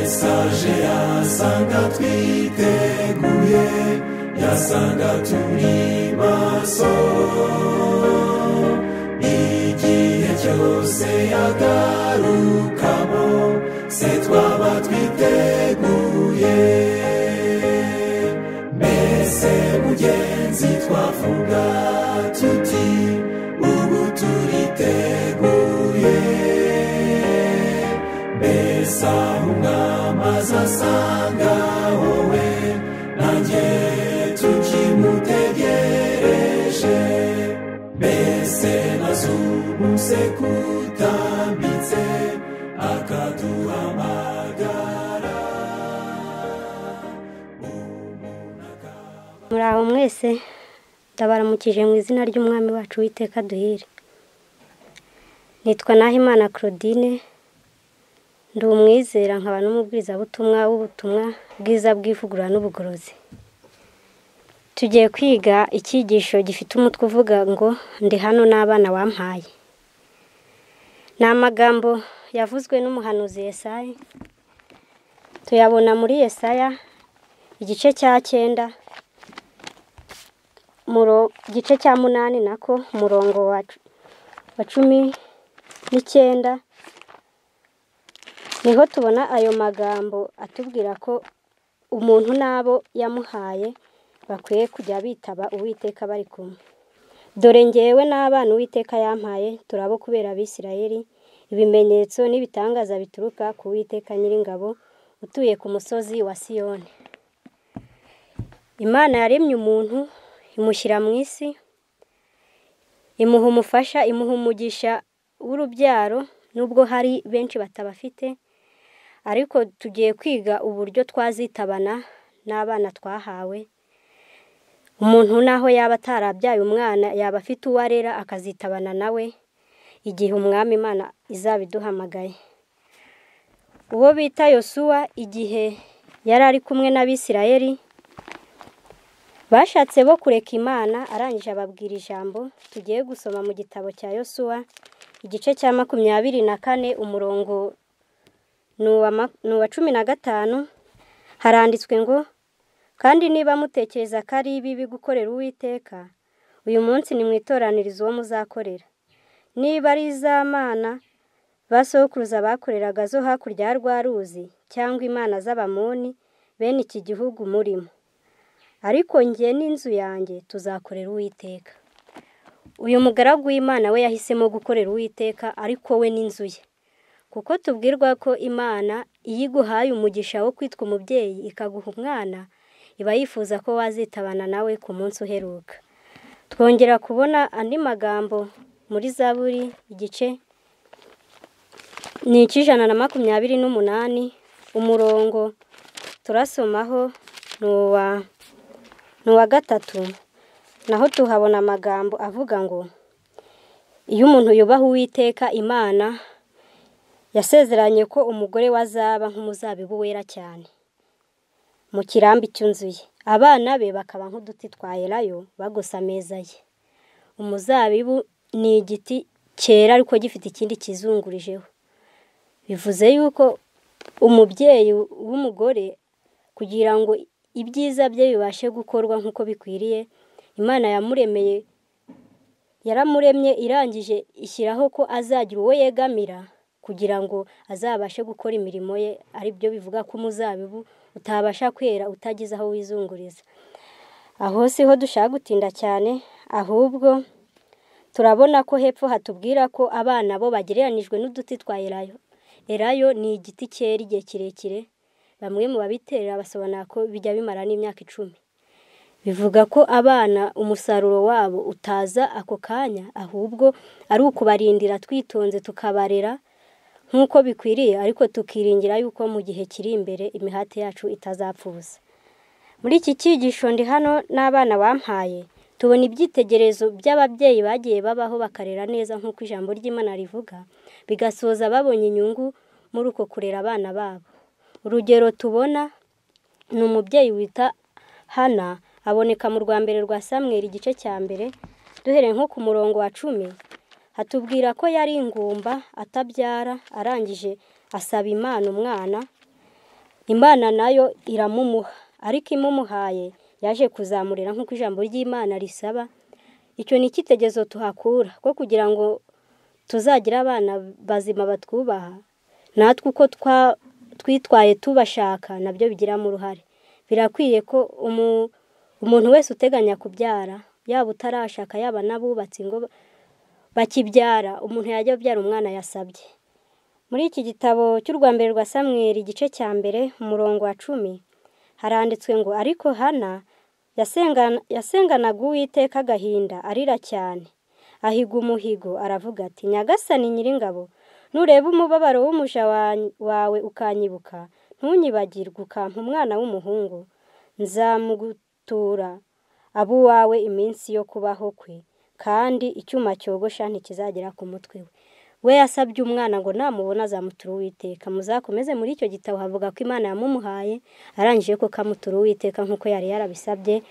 Yesaje yasanga twiteguye, yasanga turi maso. Igihe cyose yagarukamo, se twaba twiteguye. Mbese mugenzi twavuga tuti ubu turiteguye. Mbese aho umwami azasanga wowe nanjye tukimutegereje. Mbese nazumuse kutambitse akaduhamagara. Muraho mwese, ndabaramukije mu izina ry'umwami wacu Uwiteka duhire. Nitwa Nahimana Claudine, ndi umwizera nkaba n'umubwirizabutumwa w'ubutumwa bwiza bw'ivugurura n'ubugorozi. Tugiye kwiga icyigisho gifite umutwe uvuga ngo ndi hano n'abana wampaye. Ni amagambo yavuzwe n'umuhanuzi Yesaya, tuyabona muri Yesaya igice cya 9, igice cya 8 nako umurongo wa 19, niho tubona ayo magambo atubwira ko umuntu n'abo yamuhaye bakwiye kujya bitaba Uwiteka bari kumwe. Dore ngewe n'abana Uwiteka yampaye turabo kubera Abisirayeli ibimenyetso n'ibitangaza bituruka ku Uwiteka Nyiringabo utuye ku musozi wa Siyoni. Imana yaremye umuntu imushyira mu isi, imuha umufasha, imuha umugisha w'urubyaro, nubwo hari benshi batabafite, ariko tugiye kwiga uburyo twazitabana n'abana twahawe. Umuntu naho yaba atarabyaye umwana, yaba afite uwo arera akazitabana nawe igihe umwami Imana izabiduhamagaye. Uwo bita Yosuwa igihe yari ari kumwe n'Abisirayeli bashatse bo kureka Imana, arangije ababwira ijambo tugiye gusoma mu gitabo cya Yosuwa igice cya 24 umurongo ni uwa 15. Haranditswe ngo: kandi niba mutekereza ko ari ibibi gukorera Uwiteka, uyu munsi nimwitoranirize uwo muzakorera. Niba ari iz'Imana ba sokuruza bakoreraga zo hakurya ya rwa ruzi, cyangwa imana z'Abamoni bene iki gihugu murimo, ariko njye n'inzu yanjye tuzakorera Uwiteka. Uyu mugaragu w'Imana we yahisemo gukorera Uwiteka, ariko we n'inzu ye, kuko tubwirwa ko Imana iyo iguhaye umugisha wo kwitwa umubyeyi ikaguha umwana, iba yifuza ko wazitabana nawe ku munsi uheruka. Twongera kubona andi magambo muri Zaburi igice ni 128 umurongo turasomaho ni uwa 3, naho tuhabona amagambo avuga ngo iyo umuntu yubaha Uwiteka Imana yasezeranye ko umugore wazaba nk'umuzabibu wera cyane mu kirambi cy'inzu ye, abana be bakaba nk'uduti twa elayo bagosa ameza ye. Umuzabibu ni igiti cyera ariko gifite ikindi kizungurijeho. Bivuze yuko umubyeyi w'umugore kugira ngo ibyiza bye bibashe gukorwa nk'uko bikwiriye, Imana yamuremeye, yaramuremye irangije ishyiraho ko azagira uwo yegamira kugira ngo azabashe gukora imirimo ye, ari byo bivuga ko umuzabibu utabasha kwera utagize aho wizunguriza. Aho siho dushaka gutinda cyane, ahubwo turabona ko hepfo hatubwira ko abana bo bagereranijwe n'uduti twa elayo. Elayo ni igiti cyera igihe kirekire, bamwe mu babiterera basobanura ko bijya bimara n'imyaka 10. Bivuga ko abana umusaruro wabo utaza ako kanya, ahubwo ari ukubarindira twitonze tukabarera nk'uko bikwiriye, ariko tukiringira yuko mu gihe kiri imbere imihati yacu itazapfa ubusa. Muri iki cyigisho ndi hano n'abana bampaye, tubona ibyitegererezo by'ababyeyi bagiye babaho bakarera neza nk'uko ijambo ry'Imana rivuga, bigasoza babonye inyungu muri uko kurera abana babo. Urugero tubona ni umubyeyi wita Hana, aboneka mu rwa mbere rwa Samweli igice cya 1, duhereye nko ku murongo wa 10, hatubwira ko yari ingumba atabyara, arangije asaba Imana umwana. Imana nayo iramumuha, ariko imumuhaye yaje kuzamurira nk'uko ijambo ry'Imana risaba. Icyo ni icyitegererezo tuhakura ko kugira ngo tuzagire abana bazima batwubaha, natwe uko twitwaye tubashaka nabyo bigiramo uruhare. Birakwiye ko umuntu wese uteganya kubyara, yaba utarashaka, yaba n'abubatse ingo bakibyara, umuntu yajya abyara umwana yasabye. Muri iki gitabo cy'urwa mbere rwa Samweli igice cya 1 umurongo wa 10 haranditswe ngo ariko Hana yasenganaga Uwiteka agahinda arira cyane, ahiga umuhigo aravuga ati Nyagasani Nyiringabo, nureba umubabaro w'umuja wawe ukanyibuka, ntunyibagirwe ukampa umwana w'umuhungu, nzamugutura abe uwawe iminsi yo kubaho kwe, kandi icyuma cyogosha ntikizagera ku mutwe we. We yasabye umwana ngo namubona azamutura Uwiteka. Muzakomeze muri icyo gitabo havuga ko Imana yamumuhaye arangije ko kamutura Uwiteka nk'uko yari yarabisabye.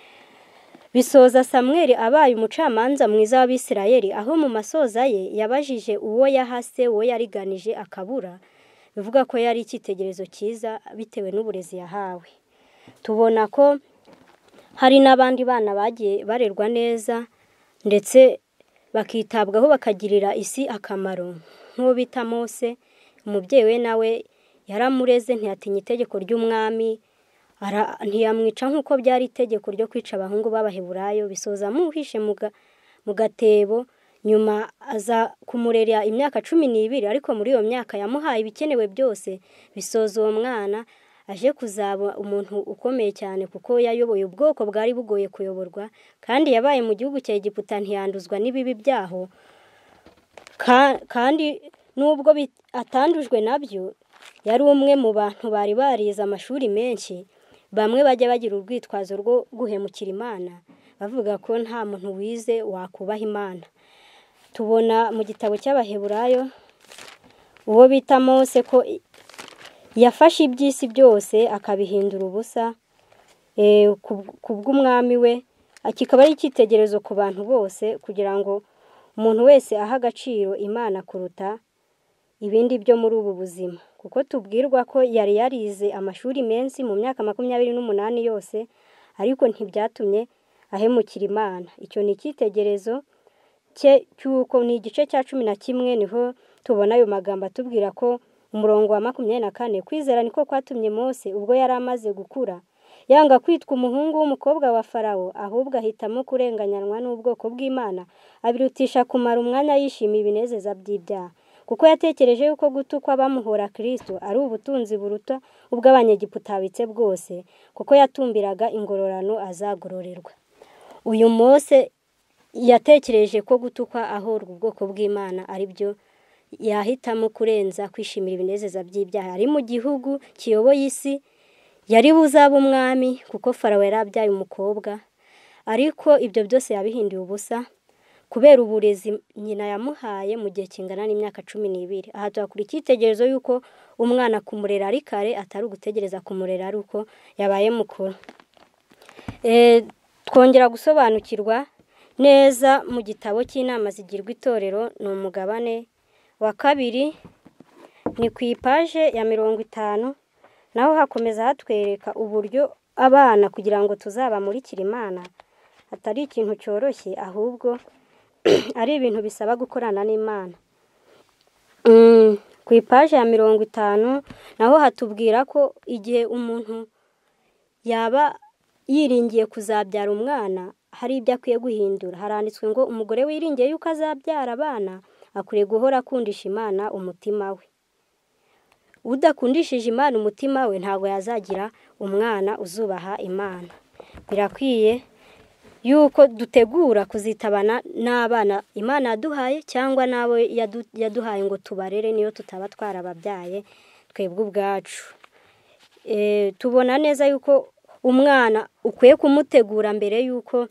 Bisoza Samweli abaye umucamanza mwiza w'Abisirayeli, aho mu masoza ye yabajije uwo yahase, uwo yariganije akabura, bivuga ko yari icyitegererezo cyiza bitewe n'uburezi yahawe. Tubona ko hari n'abandi bana bagiye barerwa neza ndetse bakitabwaho bakagirira isi akamaro, nk'uwo bita Mose. Umubyeyi we nawe yaramureze, ntiyatinya itegeko ry'umwami, ntiyamwica nk'uko byari itegeko ryo kwica abahungu b'Abaheburayo. Bisoza amuhishe mu gatebo, nyuma aza kumurera imyaka 12, ariko muri iyo myaka yamuhaye ibikenewe byose. Bisoza uwo mwana aje kuzaba umuntu ukomeye cyane, kuko yayoboye ubwoko bwari bugoye kuyoborwa, kandi yabaye mu gihugu cya Egiputa ntiyanduzwa n'ibibi byaho, kandi nubwo atandujwe nabyo, yari umwe mu bantu bari barize amashuri menshi. Bamwe bajya bagira urwitwazo rwo guhemukira Imana, bavuga ko nta muntu wize wakubaha Imana. Tubona mu gitabo cy'Abaheburayo uwo bita Mose ko yafashe iby'isi byose akabihindura ubusa kubw'umwami we, kikaba ari icyitegererezo ku bantu bose, kugira ngo umuntu wese ahe agaciro Imana kuruta ibindi byo muri ubu buzima. Kuko tubwirwa ko yari yarize amashuri menshi mu myaka 28 yose, ariko ntibyatumye ahemukira Imana. Icyo ni icyitegererezo cye cy'uko ni igice cya 11 niho tubona ayo magambo atubwira ko umurongo wa 24, kwizera niko kwatumye Mose ubwo yari amaze gukura yanga kwitwa umuhungu w'umukobwa wa Farawo, ahubwo ahitamo kurenganyanwa n'ubwoko bw'Imana, abirutisha kumara umwanya yishimiye ibinezeza by'ibyaha, kuko yatekereje yuko gutukwa bamuhora Kristo ari ubutunzi buruta ubw'Abanyegiputa bitse bwose, kuko yatumbiraga ingororano azagororerwa. Uyu Mose yatekereje ko gutukwa ahorwa ubwoko bw'Imana ari byo yahitamo kurenza kwishimira ibinezeza by'ibyaha. Ari mu gihugu kiyoboye isi, yari buzaba umwami kuko Farawo yari abyaye umukobwa, ariko ibyo byose yabihinduye ubusa kubera uburezi nyina yamuhaye mu gihe kingana n'imyaka 12. Aha tuhakura icyitegererezo y'uko umwana kumurera ari kare atari ugutegereza kumurera ari uko yabaye mukuru. Twongera gusobanukirwa neza mu gitabo cy'inama zigirwa itorero, ni umugabane wa 2, ni ku ipaje ya 50, naho hakomeza hatwereka uburyo abana kugira ngo tuzabamurikire Imana atari ikintu cyoroshye, ahubwo ari ibintu bisaba gukorana n'Imana. Ku ipaje ya 50 naho hatubwira ko igihe umuntu yaba yiringiye kuzabyara umwana hari ibyo akwiye guhindura. Haranditswe ngo umugore wiringiye yuko azabyara abana akwiye guhora akundisha Imana umutima we. Udakundishije Imana umutima we ntabwo yazagira umwana uzubaha Imana. Birakwiye yuko dutegura kuzitabana n'abana Imana yaduhaye cyangwa n'abo yaduhaye ngo tubarere, niyo tutaba twarababyaye twebwe ubwacu. Tubona neza yuko umwana ukwiye kumutegura mbere yuko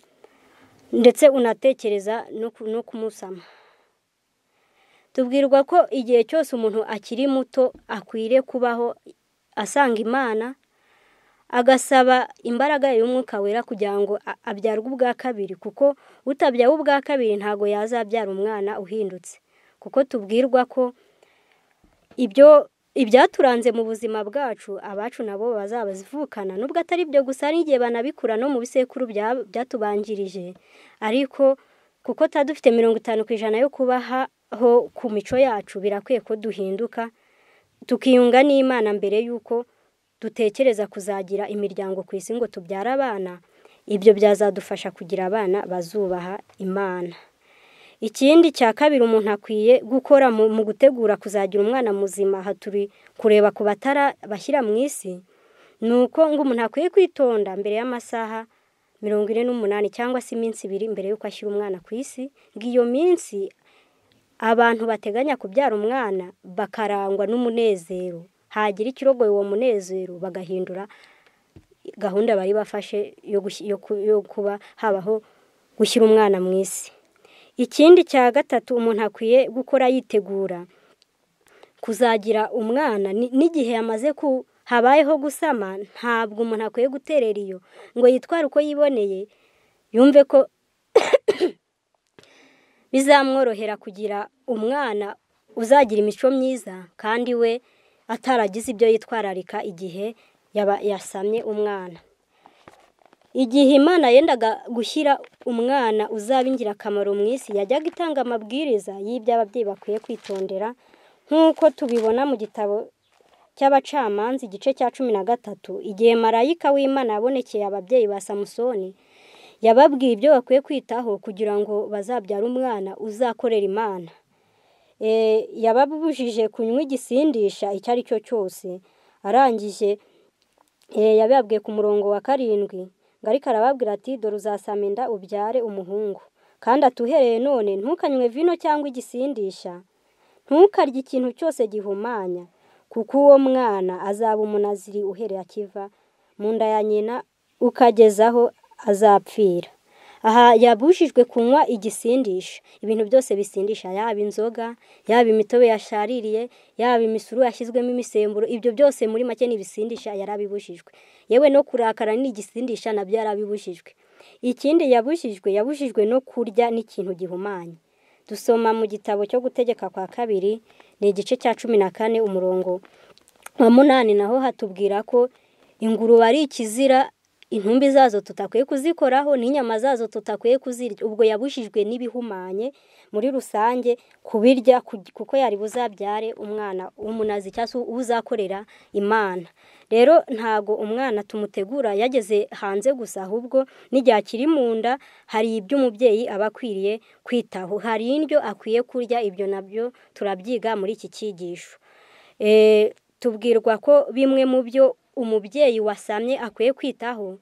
ndetse unatekereza no kumusama. Tubwirwa ko igihe cyose umuntu akiri muto akwiriye kubaho asanga Imana, agasaba imbaraga y'Umwuka Wera kugira ngo abyarwe ubwa kabiri, kuko utabyawe ubwa kabiri ntago yazabyara umwana uhindutse. Kuko tubwirwa ko ibyo ibyaturanze mu buzima bwacu abacu nabo bazabazivukana, nubwo atari ibyo gusa hari igihe banabikura no mu bisekuru byatubanjirije, ariko kuko tuba dufite 50% yo kubaho ku mico yacu, birakwiye ko duhinduka tukiyunga n'Imana mbere y'uko dutekereza kuzagira imiryango ku isi ngo tubyare abana. Ibyo byazadufasha kugira abana bazubaha Imana. Ikindi cya kabiri umuntu akwiye gukora mu gutegura kuzagira umwana muzima, aha turi kureba ku batara bashyira mu isi, ni uko ngo umuntu akwiye kwitonda mbere y'amasaha 48 cyangwa se iminsi 2 mbere y'uko ashyira umwana ku isi, ngo iyo minsi abantu bateganya kubyara umwana bakarangwa n'umunezero, hagira ikirogoye uwo munezero bagahindura gahunda bari bafashe yo kuba habaho gushyira umwana mu isi. Ikindi cya gatatu umuntu akwiye gukora yitegura kuzagira umwana n'igihe yamaze habayeho gusama, ntabwo umuntu akwiye guterera iyo ngo yitware uko yiboneye, yumve ko bizamworohera kugira umwana uzagira imico myiza kandi we ataragize ibyo yitwararika igihe yasamye umwana. Igihe Imana yendaga gushyira umwana uzaba ingirakamaro mu isi, yajyaga itanga amabwiriza y'ibyo ababyeyi bakwiye kwitondera, nk'uko tubibona mu gitabo cy'Abacamanza igice cya 13, igihe marayika w'Imana yabonekeye ababyeyi ba Samusoni, yababwiye ibyo bakwiye kwitaho kugira ngo bazabyare umwana uzakorera Imana. Yababujije kunywa igisindisha icyo ari cyo cyose. Arangije yababwiye ku murongo wa 7, ngo ariko arababwira ati dore uzasama inda ubyare umuhungu, kandi atuhereye none ntukanywe vino cyangwa igisindisha, ntukarye ikintu cyose gihumanya, kuko uwo mwana azaba umunaziri uhereye akiva mu nda ya nyina ukagezaho azapfira. Aha yabujijwe kunywa igisindisha, ibintu byose bisindisha, yaba inzoga, yaba imitobe yashaririye, yaba imisuru yashyizwemo imisemburo, ibyo byose muri make ni ibisindisha, yarabibujijwe. Yewe no kurakara ni igisindisha, nabyo yarabibujijwe. Ikindi yabujijwe no kurya n'ikintu gihumanya. Dusoma mu gitabo cyo Gutegeka kwa Kabiri, ni igice cya 14 umurongo wa 8, naho hatubwira ko ingurube ari ikizira, intumbi zazo tutakwiye kuzikoraho, n'inyama zazo tutakwiye kuzirya. Ubwo yabujijwe n'ibihumanye muri rusange kubirya, kuko yari buzabyare umwana w'umunazi cyangwa se uzakorera Imana. Rero ntago umwana tumutegura yageze hanze gusa, ahubwo n'igihe akiri mu nda hari ibyo umubyeyi aba akwiriye kwitaho, hari indyo akwiye kurya, ibyo nabyo turabyiga muri iki cyigisho. Tubwirwa ko bimwe mu byo umubyeyi wasamye akwiye kwitaho,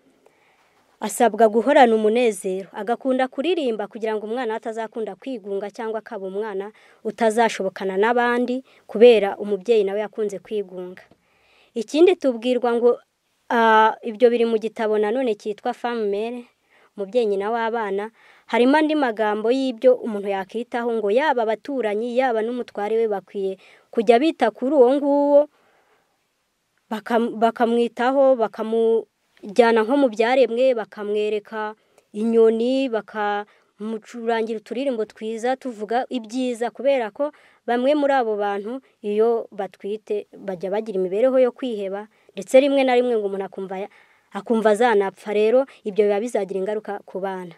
asabwa guhorana umunezero, agakunda kuririmba kugira ngo umwana atazakunda kwigunga cyangwa akaba umwana utazashobokana n'abandi kubera umubyeyi nawe yakunze kwigunga. Ikindi tubwirwa ngo ibyo biri mu gitabo nanone cyitwa Femme Mère, umubyeyi nyina w'abana, harimo andi magambo y'ibyo umuntu yakitaho, ngo yaba abaturanyi yaba n'umutware we bakwiye kujya bita kuri uwo nguwo, bakamwitaho, bakamujyana nko mu byaremwe, bakamwereka inyoni, bakamucurangira uturirimbo twiza tuvuga ibyiza, kubera ko bamwe muri abo bantu iyo batwite bajya bagira imibereho yo kwiheba, ndetse rimwe na rimwe ngo umuntu akumva azanapfa. Rero ibyo biba bizagira ingaruka ku bana.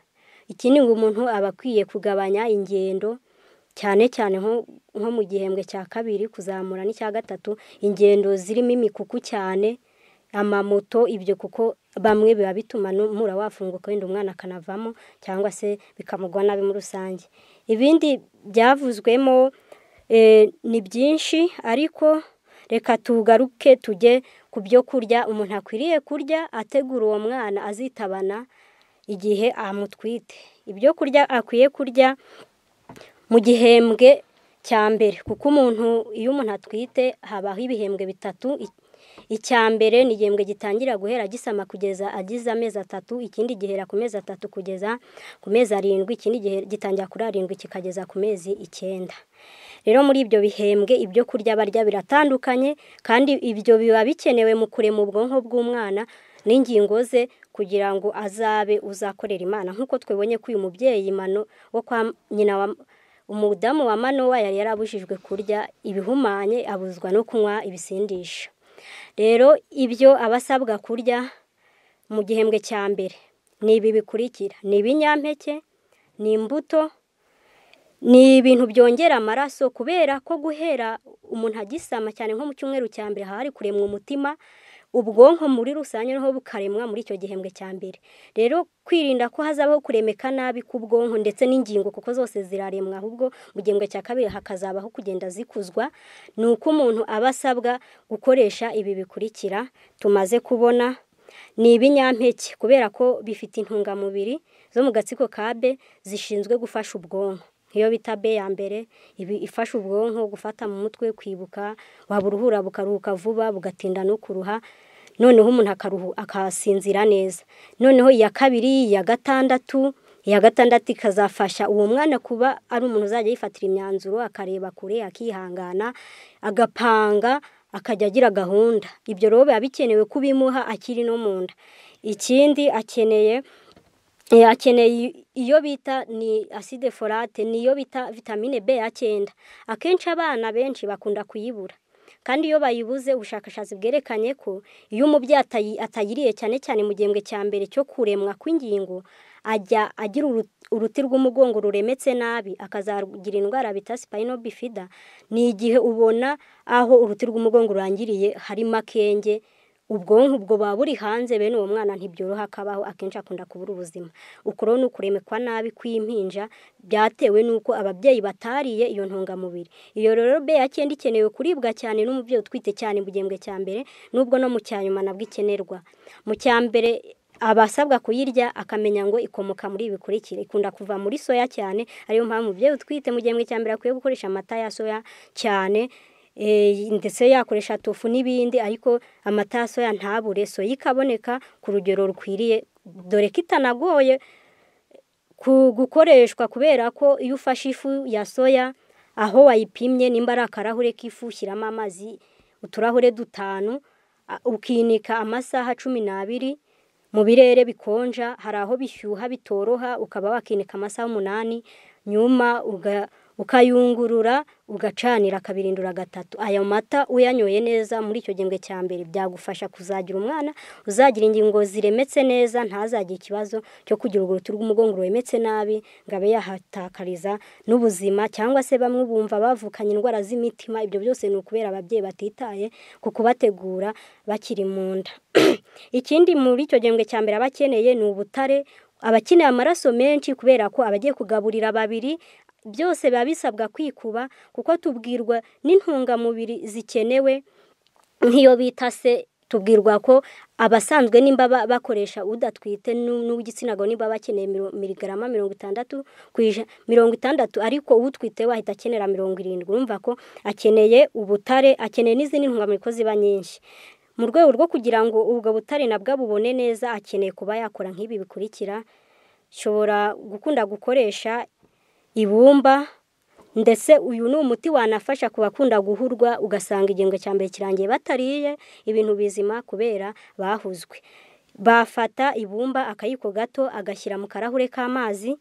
Ikindi ngo umuntu aba akwiye kugabanya ingendo, cyane cyane nko mu gihembwe cya 2 kuzamura n'icya 3, ingendo zirimo imikuku cyane, amamoto, ibyo kuko bamwe biba bituma n'umura wafunguka wenda umwana akanavamo cyangwa se bikamugwa nabi muri rusange. Ibindi byavuzwemo ni byinshi, ariko reka tugaruke tujye ku byo kurya umuntu akwiriye kurya ategura uwo mwana azitabana igihe amutwite. Ibyo kurya akwiye kurya mu gihembwe cya mbere, kuko umuntu iyo umuntu atwite habaho ibihembwe 3. Icya mbere ni igihembwe gitangira guhera gisama kugeza agize amezi 3, ikindi gihera ku mezi 3 kugeza ku mezi 7, ikindi gitangira kuri 7 kikageza ku mezi 9. Rero muri ibyo bihembwe ibyo kurya barya biratandukanye, kandi ibyo biba bikenewe mu kurema ubwonko bw'umwana n'ingingo ze kugira ngo azabe uzakorera Imana. Nk'uko twebonye ko uyu mubyeyi Mano wo kwa nyina Umudamu wa Manowa yari yarabujijwe kurya ibihumanye, abuzwa no kunywa ibisindisha. Rero ibyo abasabwa kurya mu gihembwe cya mbere ni ibi bikurikira: ni ibinyampeke, ni imbuto, ni ibintu byongera amaraso, kubera ko guhera umuntu agisama cyane nko mu cyumweru cya mbere haba hari kuremwa umutima, ubwonko muri rusange niho bukaremwa muri icyo gihembwe cya mbere. Rero kwirinda ko hazabaho kuremeka nabi k'ubwonko ndetse n'ingingo, kuko zose ziraremwa, ahubwo mu gihembwe cya kabiri hakazabaho kugenda zikuzwa, ni uko umuntu aba asabwa gukoresha ibi bikurikira tumaze kubona. Ni ibinyampeke kubera ko bifite intungamubiri zo mu gatsiko ka B zishinzwe gufasha ubwonko. Iyo bita B ya mbere ibi ifasha ubwonko gufata mu mutwe, kwibuka, waburuhura bukaruhuka vuba, bugatinda no kuruha, noneho umuntu akasinzira neza. Noneho iya kabiri, iya gatandatu ikazafasha uwo mwana kuba ari umuntu uzajya yifatira imyanzuro, akareba kure, akihangana, agapanga, akajya agira gahunda. Ibyo rero biba bikenewe kubimuha akiri no mu nda. Ikindi akeneye iyo bita ni acide folate, niyo bita vitamine B ya 9. Akenshi abana benshi bakunda kuyibura, kandi iyo bayibuze ubushakashatsi bwerekanye ko iyo umubyeyi atayiriye cyane cyane mu gihembwe cya mbere cyo kuremwa kw'ingingo, ajya agira uruti rw'umugongo ruremetse nabi, akazagira indwara bita spinal bifida. Ni igihe ubona aho uruti rw'umugongo rurangiriye harimo akenge, ubwonko ubwo buba buri hanze, bene uwo mwana ntibyoroha akabaho, akenshi akunda kubura ubuzima. Uko rero ni ukuremekwa nabi kw'impinja byatewe n'uko ababyeyi batariye iyo ntungamubiri. Iyo rero B ya 9 ikenewe kuribwa cyane n'umubyeyi utwite cyane mu gihembwe cya mbere, nubwo no mu cya nyuma nabwo ikenerwa. Mu cya mbere abasabwa kuyirya akamenya ngo ikomoka muri ibi bikurikira. Ikunda kuva muri soya cyane, ariyo mpamvu umubyeyi utwite mu gihembwe cya mbere akwiye gukoresha amata ya soya cyane, ndetse yakoresha tofu n'ibindi, ariko amata ya soya ntabure. Soya ikaboneka ku rugero rukwiriye, dore ko itanagoye gukoreshwa, kubera ko iyo ufashe ifu ya soya aho wayipimye, nimba ari akarahure k'ifu ushyiramo amazi uturahure 5, ukinika amasaha 12 mu birere bikonja, hari aho bishyuha bitoroha ukaba wakinika amasaha 8, nyuma ukayungurura ugacanira akabirindura 3. Ayo mata uyanyoye neza muri icyo gihembwe cya mbere byagufasha kuzagira umwana uzagira ingingo ziremetse neza, ntazagire ikibazo cyo kugira uruti rw'umugongo ruremetse nabi ngo abe yahatakariza n'ubuzima, cyangwa se bamwe bumva bavukanye indwara z'imitima. Ibyo byose ni ukubera ababyeyi batitaye ku kubategura bakiri mu nda. Ikindi muri icyo gihembwe cya mbere abakeneye ni ubutare, abakeneye amaraso menshi, kubera ko abagiye kugaburira babiri byose biba bisabwa kwikuba, kuko tubwirwa n'intungamubiri zikenewe nk'iyo bita se, tubwirwa ko abasanzwe nimba bakoresha udatwite n'uw'igitsina gabo nimba bakeneye miligarama 60 ku 60, ariko utwite wahita akenera 70. Urumva ko akeneye ubutare, akeneye n'izindi ntungamubiri ko ziba nyinshi. Mu rwego rwo kugira ngo ubwo butare nabwo abubone neza, akeneye kuba yakora nk'ibi bikurikira. Shobora gukunda gukoresha ibumba, ndetse uyu ni umuti wanafasha ku bakunda guhurwa, ugasanga igihembwe cya mbere kirangiye batariye ibintu bizima kubera bahuzwe. Bafata ibumba akayiko gato agashyira mu karahure k'amazi,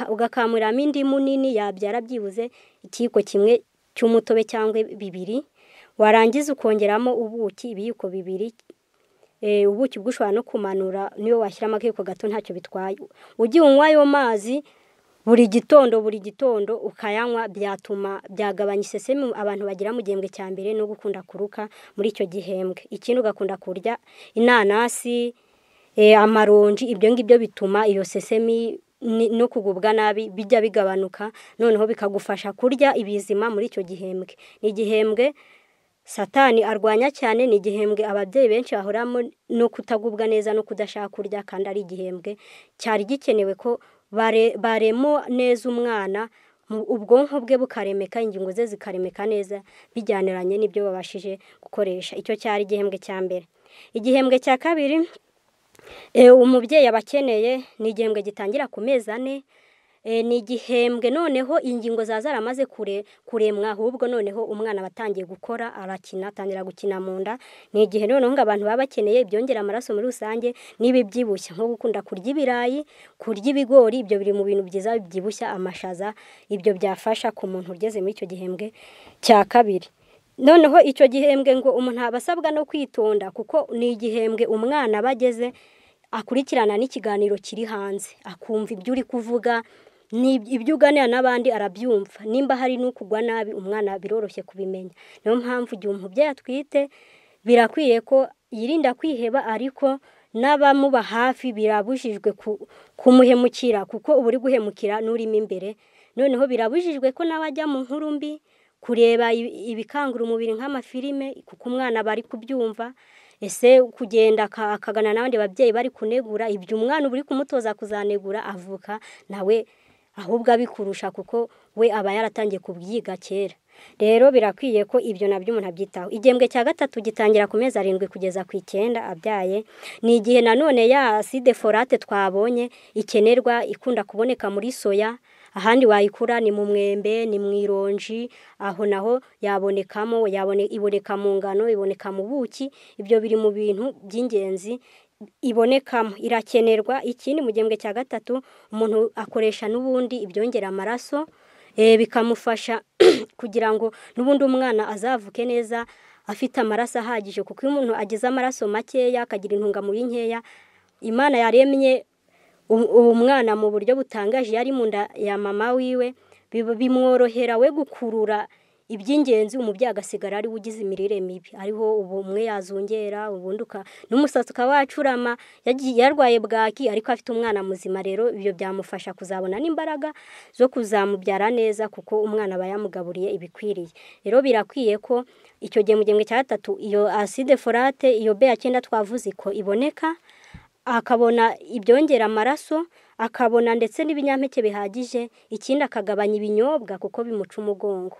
ugakamuriramo indimu nini yabyara byibuze ikiyiko kimwe cy'umutobe cyangwa 2, warangiza ukongeramo ubuki ibiyiko 2. Ubuki bwo ushobora no kumanura, niyo washyiramo akayiko gato ntacyo bitwaye. Ugiye unywa ayo mazi buri gitondo ukayanywa, byatuma byagabanya isesemi abantu bagira mu gihembwe cya mbere no gukunda kuruka muri icyo gihembwe. Ikindi ugakunda kurya inanasi, amaronji, ibyo ngibyo bituma iyo sesemi no kugubwa nabi bijya bigabanuka, noneho bikagufasha kurya ibizima muri icyo gihembwe. Ni igihembwe Satani arwanya cyane, ni igihembwe ababyeyi benshi bahoramo no kutagubwa neza no kudashaka kurya, kandi ari igihembwe cyari gikenewe ko baremo neza umwana, ubwonko bwe bukaremeka, ingingo ze zikaremeka neza bijyaniranye n'ibyo babashije gukoresha. Icyo cyari igihembwe cya mbere. Igihembwe cya kabiri umubyeyi abakeneye ni igihembwe gitangira ku mezi 4. Ni igihembwe noneho ingingo za zaramaze kuremwa, ahubwo noneho umwana batangiye gukora, arakina, atangira gukina mu nda. Ni igihe noneho ngo abantu baba bakeneye ibyongera amaraso muri rusange n'ibibyibushya, nko gukunda kurya ibirayi, kurya ibigori, ibyo biri mu bintu byiza bibyibushya, amashaza, ibyo byafasha ku muntu ugeze muri icyo gihembwe cya kabiri. Noneho icyo gihembwe ngo umuntu aba asabwa no kwitonda, kuko ni igihembwe umwana aba ageze akurikirana n'ikiganiro kiri hanze, akumva ibyo uri kuvuga, ibyo uganira n'abandi arabyumva. Nimba hari n'ukugwa nabi umwana biroroshye kubimenya. Niyo mpamvu igihe umubyeyi atwite birakwiye ko yirinda kwiheba, ariko n'abamuba hafi birabujijwe kumuhemukira, kuko uba uri guhemukira n'urimo imbere. Noneho birabujijwe ko nawe ajya mu nkuru mbi, kureba ibikangura umubiri nk'amafilime, kuko umwana aba ari kubyumva. Ese kugenda akagana n'abandi babyeyi bari kunegura, ibyo umwana uba uri kumutoza kuzanegura, avuka nawe ahubwo abikurusha, kuko we aba yaratangiye kubyiga kera. Rero birakwiye ko ibyo nabyo umuntu abyitaho. Igihembwe cya gatatu gitangira ku mezi 7 kugeza ku 9 abyaye. Ni igihe nanone ya acide folate twabonye ikenerwa, ikunda kuboneka muri soya, ahandi wayikura ni mu mwembe, ni mu ironji, aho naho yabonekamo, iboneka mu ngano, iboneka mu buki. Ibyo biri mu bintu by'ingenzi ibonekamo, irakenerwa. Ikindi mu gihembwe cya gatatu umuntu akoresha n'ubundi ibyongera amaraso, bikamufasha kugira ngo n'ubundi umwana azavuke neza afite amaraso ahagije, kuko iyo umuntu agize amaraso makeya akagira intungamubiri nkeya, Imana yaremye umwana mu buryo butangaje, yari mu nda ya mama wiwe, bimworohera we gukurura iby'ingenzi, umubyeyi agasigara ari ugize imirire mibi, ariho ubu umwe yazongera ubundi n'umusatsi ukaba wacurama, yarwaye bwaki ariko afite umwana muzima. Rero ibyo byamufasha kuzabona n'imbaraga zo kuzamubyara neza, kuko umwana aba yamugaburiye ibikwiriye. Rero birakwiye ko icyo gihe mu gihembwe cya gatatu iyo acide folate, iyo B9 twavuze ko iboneka, akabona ibyongera amaraso, akabona ndetse n'ibinyampeke bihagije. Ikindi akagabanya ibinyobwa kuko bimuca umugongo.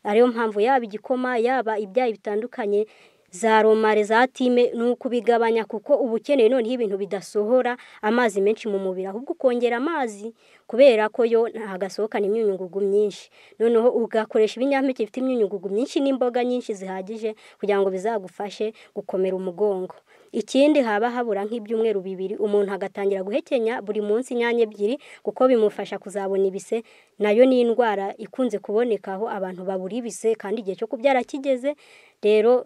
Ariyo mpamvu yaba igikoma, yaba ibyayi bitandukanye, za romare, za time, ni ukubigabanya, kuko uba ukeneye noneho ibintu bidasohora amazi menshi mu mubiri, ahubwo ukongera amazi, kubera ko yo ntagasohokana imyunyungugu myinshi. Noneho ugakoresha ibinyampeke bifite imyunyungugu myinshi n'imboga nyinshi zihagije, kugira ngo bizagufashe gukomera umugongo. Ikindi haba habura nk'ibyumweru 2 umuntu agatangira guhekenya buri munsi inyanya 2, kuko bimufasha kuzabona ibise. Nayo ni indwara ikunze kubonekaho abantu babura ibise kandi igihe cyo kubyara kigeze. Rero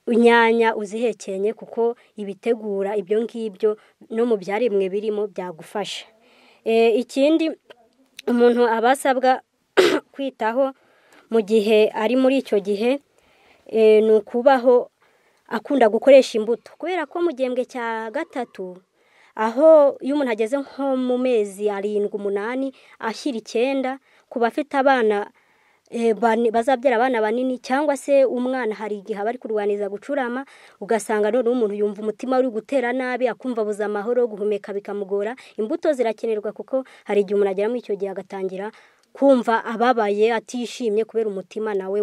inyanya uzihekenye, kuko ibitegura ibyo ngibyo no mu byaremwe birimo byagufasha. Ikindi umuntu aba asabwa kwitaho mu gihe ari muri icyo gihe, ni ukubaho akunda gukoresha imbuto, kubera ko mu gihembwe cya gatatu aho iyo umuntu ageze nko mu mezi 7, 8 ashyira 9, ku bafite abana bazabyara abana banini, cyangwa se umwana hari igihe aba ari kurwaniza gucurama, ugasanga none umuntu yumva umutima uri gutera nabi, akumva abuze amahoro, guhumeka bikamugora. Imbuto zirakenerwa, kuko hari igihe umuntu agera muri icyo gihe agatangira kumva ababaye, atishimye, kubera umutima nawe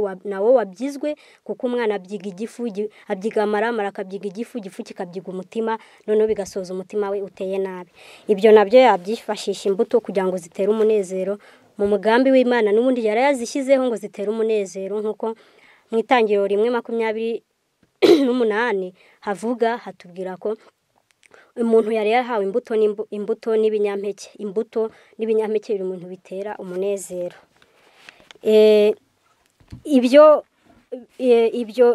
wabyizwe, kuko umwana abyiga igifu, abyiga amara, akabyiga igifu, igifu kikabyiga umutima, noneho bigasoza umutima we uteye nabi. Ibyo nabyo yabyifashisha imbuto kugira ngo zitere umunezero. Mu mugambi w'Imana n'ubundi yarayazishyizeho ngo zitere umunezero, nkuko mu Itangiriro 1:28 havuga, hatubwira ko umuntu yari yahawe imbuto n'ibinyampeke. Imbuto n'ibinyampeke biri mu bintu bitera umunezero. Ibyo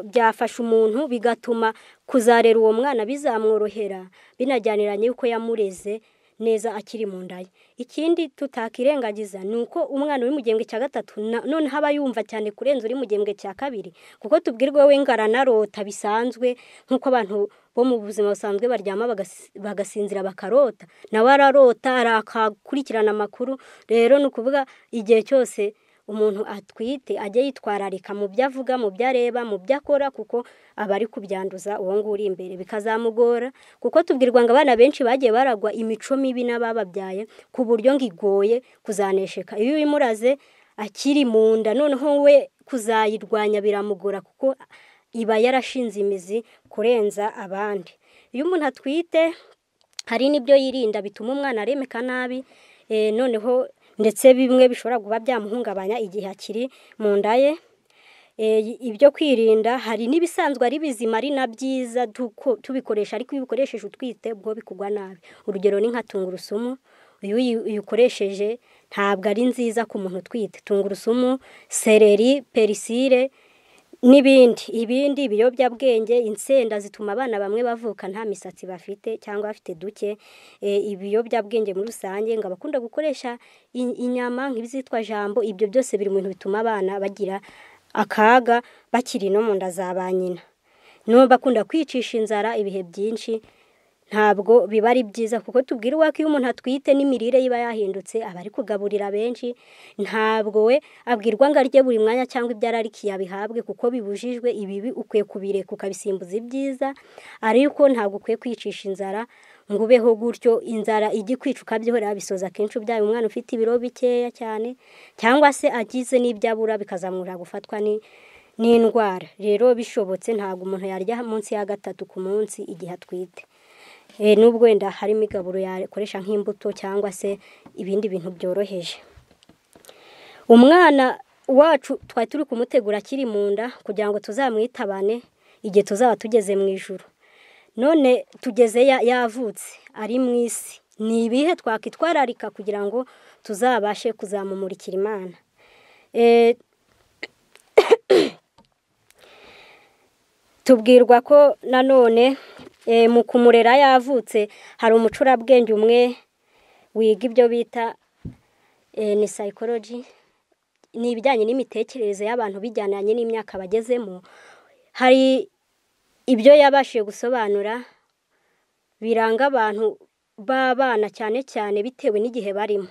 byafasha umuntu, bigatuma kuzarera uwo mwana bizamworohera, binajyaniranye yuko yamureze neza akiri mu nda ye. Ikindi tutakirengagiza ni uko umwana uri mu gihembwe cya gatatu noneho aba yumva cyane kurenza uri mu gihembwe cya kabiri, kuko tubwirwa we ngaranarota bisanzwe, nk'uko abantu bo mu buzima busanzwe baryama bagasinzira bakarota, nawe ararota, arakakurikirana amakuru. Rero ni ukuvuga igihe cyose umuntu atwite ajye yitwararika mu byo avuga, mu byo areba, mu byo akora, kuko aba ari kubyanduza uwo nguwo uri imbere, bikazamugora. Kuko tubwirwa ngo abana benshi bagiye baragwa imico mibi n'abababyaye, ku buryo ngo igoye kuzanesheka. Iyo uyimuraze akiri mu nda, noneho we kuzayirwanya biramugora, kuko iba yarashinze imizi kurenza abandi. Iyo umuntu atwite hari n'ibyo yirinda bituma umwana aremeka nabi, noneho ndetse bimwe bishobora kuba byamuhungabanya igihe akiri mu nda ye. Ibyo kwirinda hari n'ibisanzwe ari bizima ari na byiza tubikoresha, ariko iyo ubikoresheje utwite ubwo bikugwa nabi. Urugero ni nka tungurusumu, iyo uyikoresheje ntabwo ari nziza ku muntu utwite. Tungurusumu, seleri, perisire n'ibindi. Ibindi ibiyobyabwenge, insenda zituma abana bamwe bavuka nta misatsi bafite cyangwa bafite duke. Ibiyobyabwenge muri rusange, ngo abakunda gukoresha inyama nk'izitwa jambo, ibyo byose biri mu bintu bituma abana bagira akaga bakiri no mu nda za ba nyina. N'ubu bakunda kwicisha inzara ibihe byinshi, ntabwo biba ari byiza, kuko tubwirwa ko iyo umuntu atwite n'imirire iba yahindutse, aba ari kugaburira benshi, ntabwo we abwirwa ngo arye buri mwanya cyangwa ibyo ararikiye abihabwe, kuko bibujijwe. Ibibi ukwiye kubireka ukabisimbuza ibyiza, ariko ntabwo ukwiye kwicisha inzara ngo ubeho gutyo, inzara ijya ikwica ukabyihorera, bisoza akenshi ubyaye umwana ufite ibiro bikeya cyane, cyangwa se agize n'ibyo abura bikazamura gufatwa n'indwara. Rero bishobotse ntabwo umuntu yarya munsi ya 3 ku munsi igihe atwite. Nubwo wenda harimo igaburo yakoresha nk'imbuto cyangwa se ibindi bintu byoroheje. Umwana wacu twari turi kumutegura akiri mu nda kugira ngo tuzamwitabane igihe tuzaba tugeze mu ijuru. None tugeze yavutse ari mu isi, ni ibihe twakwitwararika kugira ngo tuzabashe kuzamumurikira Imana? Tubwirwa ko nanone mu kumurera yavutse hari umucurabwenge umwe wiga ibyo bita ni psychology, ni ibijyanye n'imitekerereze y'abantu bijyananye n'imyaka bagezemo. Hari ibyo yabashije gusobanura biranga abantu b'abana cyane cyane bitewe n'igihe barimo.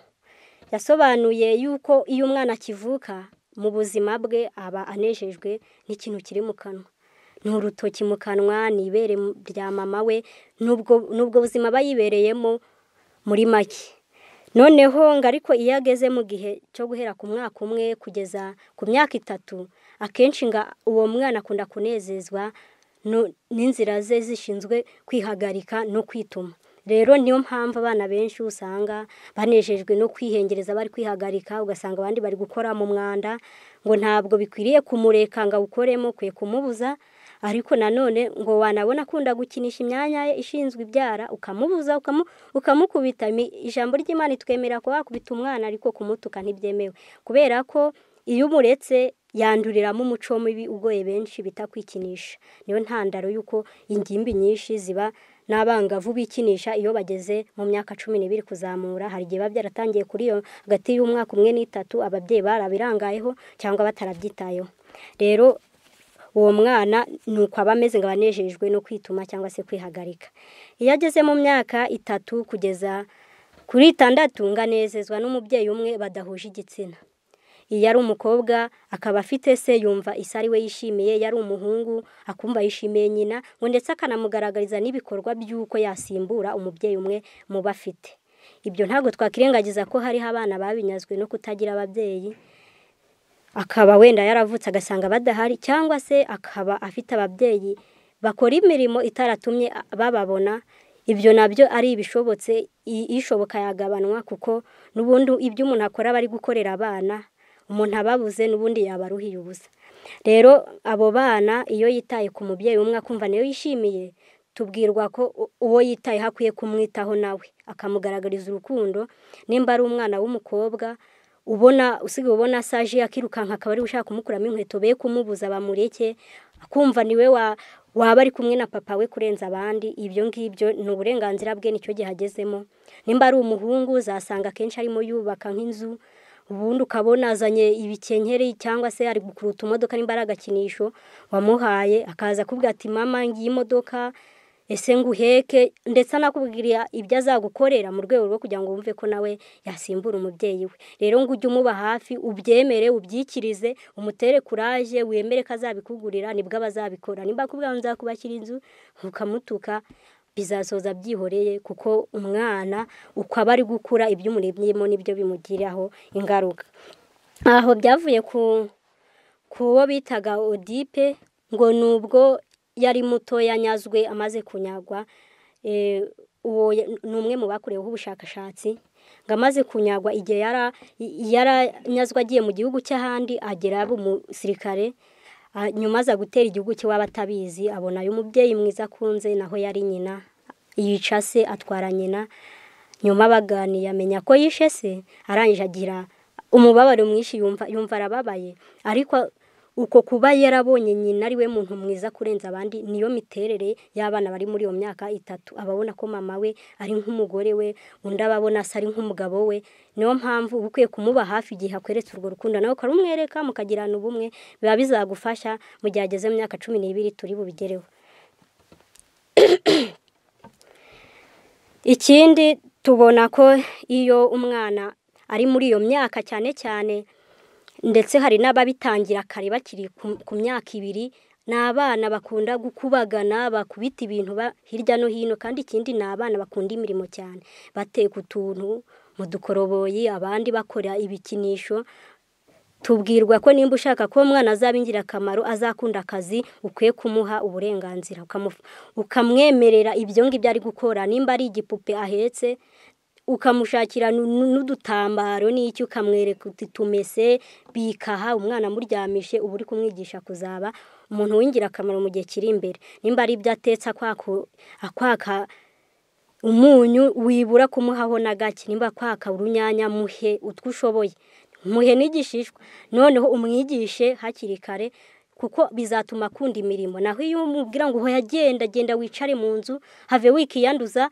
Yasobanuye yuko iyo umwana akivuka mu buzima bwe aba anejejwe n'ikintu kiri mu kanwa, ni urutoki mu kanwa, ni ibere rya mama we, n'ubwo buzima aba yibereyemo muri make. Noneho ngo ariko iyo ageze mu gihe cyo guhera ku mwaka umwe kugeza ku myaka 3, akenshi ngo uwo mwana akunda kunezezwa n'inzira ze zishinzwe kwihagarika no kwituma. Rero niyo mpamvu abana benshi usanga banejejwe no kwihengereza bari kwihagarika, ugasanga abandi bari gukora mu mwanda, ngo ntabwo bikwiriye kumureka ngo awukoremo, ukwiye kumubuza. Ariko nanone ngo wanabona akunda gukinisha imyanya ye ishinzwe ibyara, ukamubuza, ukamukubita. Ijambo ry'Imana itwemera ko wakubita umwana, ariko kumutuka ntibyemewe, kubera ko iyo umuretse yanduriramo umuco mubi ugoye benshi bita kwikinisha. Niyo ntandaro y'uko ingimbi nyinshi ziba n'abangavu bikinisha iyo bageze mu myaka 12 kuzamura. Hari igihe biba byaratangiye kuri iyo hagati y'umwaka 1 n'3, ababyeyi barabirangayeho cyangwa batarabyitayeho. Rero uwo mwana nuko aba ameze ngo abanejejwe no kwituma cyangwa se kwihagarika. Iyo ageze mu myaka 3 kugeza kuri 6, ngo anezezwa n'umubyeyi umwe badahuje igitsina. Iyo ari umukobwa akaba afite se yumva ise ari we yishimiye, iyo ari umuhungu akumva yishimiye nyina, ngo ndetse akanamugaragariza n'ibikorwa by'uko yasimbura umubyeyi umwe mu bafite. Ibyo ntabwo twakirengagiza ko hariho abana babinyazwe no kutagira ababyeyi, akaba wenda yaravutse agasanga badahari, cyangwa se akaba afite ababyeyi bakora imirimo itaratumye bababona. Ibyo nabyo ari ibishobotse, ishoboka yagabanwa, kuko n'ubundi ibyo umuntu akora bari gukorera abana, umuntu ababuze n'ubundi yabaruhiye ubusa. Rero abo bana iyo yitaye ku mubyeyi umwe akumva niyo yishimiye, tubwirwa ko uwo yitaye hakwiye kumwitaho nawe akamugaragariza urukundo. Nimba ari umwana w'umukobwa ubona usigaye ubona asaje akirukanka akaba ari ushaka kumukuramo inkweto, be kumubuza bamureke, akumva niwe waba ari kumwe na papa we kurenza abandi. Ibyo ngibyo ni uburenganzira bwe, nicyo gihe agezemo. Nimba ari umuhungu uzasanga akenshi arimo yubaka nk'inzu, ubundi ukabona azanye ibikenkeri cyangwa se ari gukuruta imodoka, nimba ari agakinisho wamuhaye, akaza akubwira ati mama ngiye imodoka, ese nguheke, ndetse anakubwira ibyo azagukorera mu rwego rwo kugira ngo wumve ko nawe yasimbura umubyeyi we. Rero ngo ujye umuba hafi, ubyemere, ubyikirize, umutere kuraje, wemere ko azabikugurira, nibwo abazabikora. Nimba akubwira ngo nzakubakira inzu, ukamutuka, bizasoza byihoreye, kuko umwana uko aba ari gukura ibyo umuremyemo nibyo bimugiraho ingaruka. Aho byavuye ku kuwo bitaga Odipe, ngo nubwo yari muto yanyazwe amaze kunyagwa, uwo ni umwe mu bakoreweho ubushakashatsi. Ngo amaze kunyagwa igihe yaranyazwe agiye mu gihugu cy'ahandi, agera aba umusirikare, nyuma aza gutera igihugu cye waba atabizi, abona uyu mubyeyi mwiza akunze, naho yari nyina, yica se atwara nyina. Nyuma baganiye amenya ko yishe se, arangije agira umubabaro mwinshi, yumva arababaye. Ariko uko kuba yarabonye nyina ari we muntu mwiza kurenza abandi, niyo miterere y'abana bari muri iyo myaka 3. Ababona ko mama we ari nk'umugore we, undi ababona se ari nk'umugabo we. Niyo mpamvu uba ukwiye kumuba hafi igihe akweretse urwo rukundo, nawe ukarumwereka mukagirana ubumwe, biba bizagufasha mu gihe ageze mu myaka 12 turi bubigereho. Ikindi tubona ko iyo umwana ari muri iyo myaka cyane cyane, ndetse hari n'ababitangira kare bakiri ku myaka 2, ni abana bakunda gukubagana, bakubita ibintu hirya no hino. Kandi ikindi ni abana bakunda imirimo cyane, bateka utuntu mu dukoroboyi, abandi bakora ibikinisho. Tubwirwa ko nimba ushaka ko umwana azaba ingirakamaro, azakunda akazi, ukwiye kumuha uburenganzira, ukamwemerera ibyo ngibyo ari gukora. Nimba ari igipupe ahetse, ukamushakira n'udutambaro n'icyo, ukamwereka uti tumese bikaha, umwana amuryamishe, uba uri kumwigisha kuzaba umuntu w'ingirakamaro mu gihe kiri imbere. Nimba ari ibyo atetse akwaka umunyu, wibura kumuhaho na gake. Nimba akwaka urunyanya, muhe utwo ushoboye, muhe n'igishishwa, noneho umwigishe hakiri kare, kuko bizatuma akunda imirimo. Naho iyo umubwira ngo hoya genda genda wicare mu nzu, have wikiyanduza,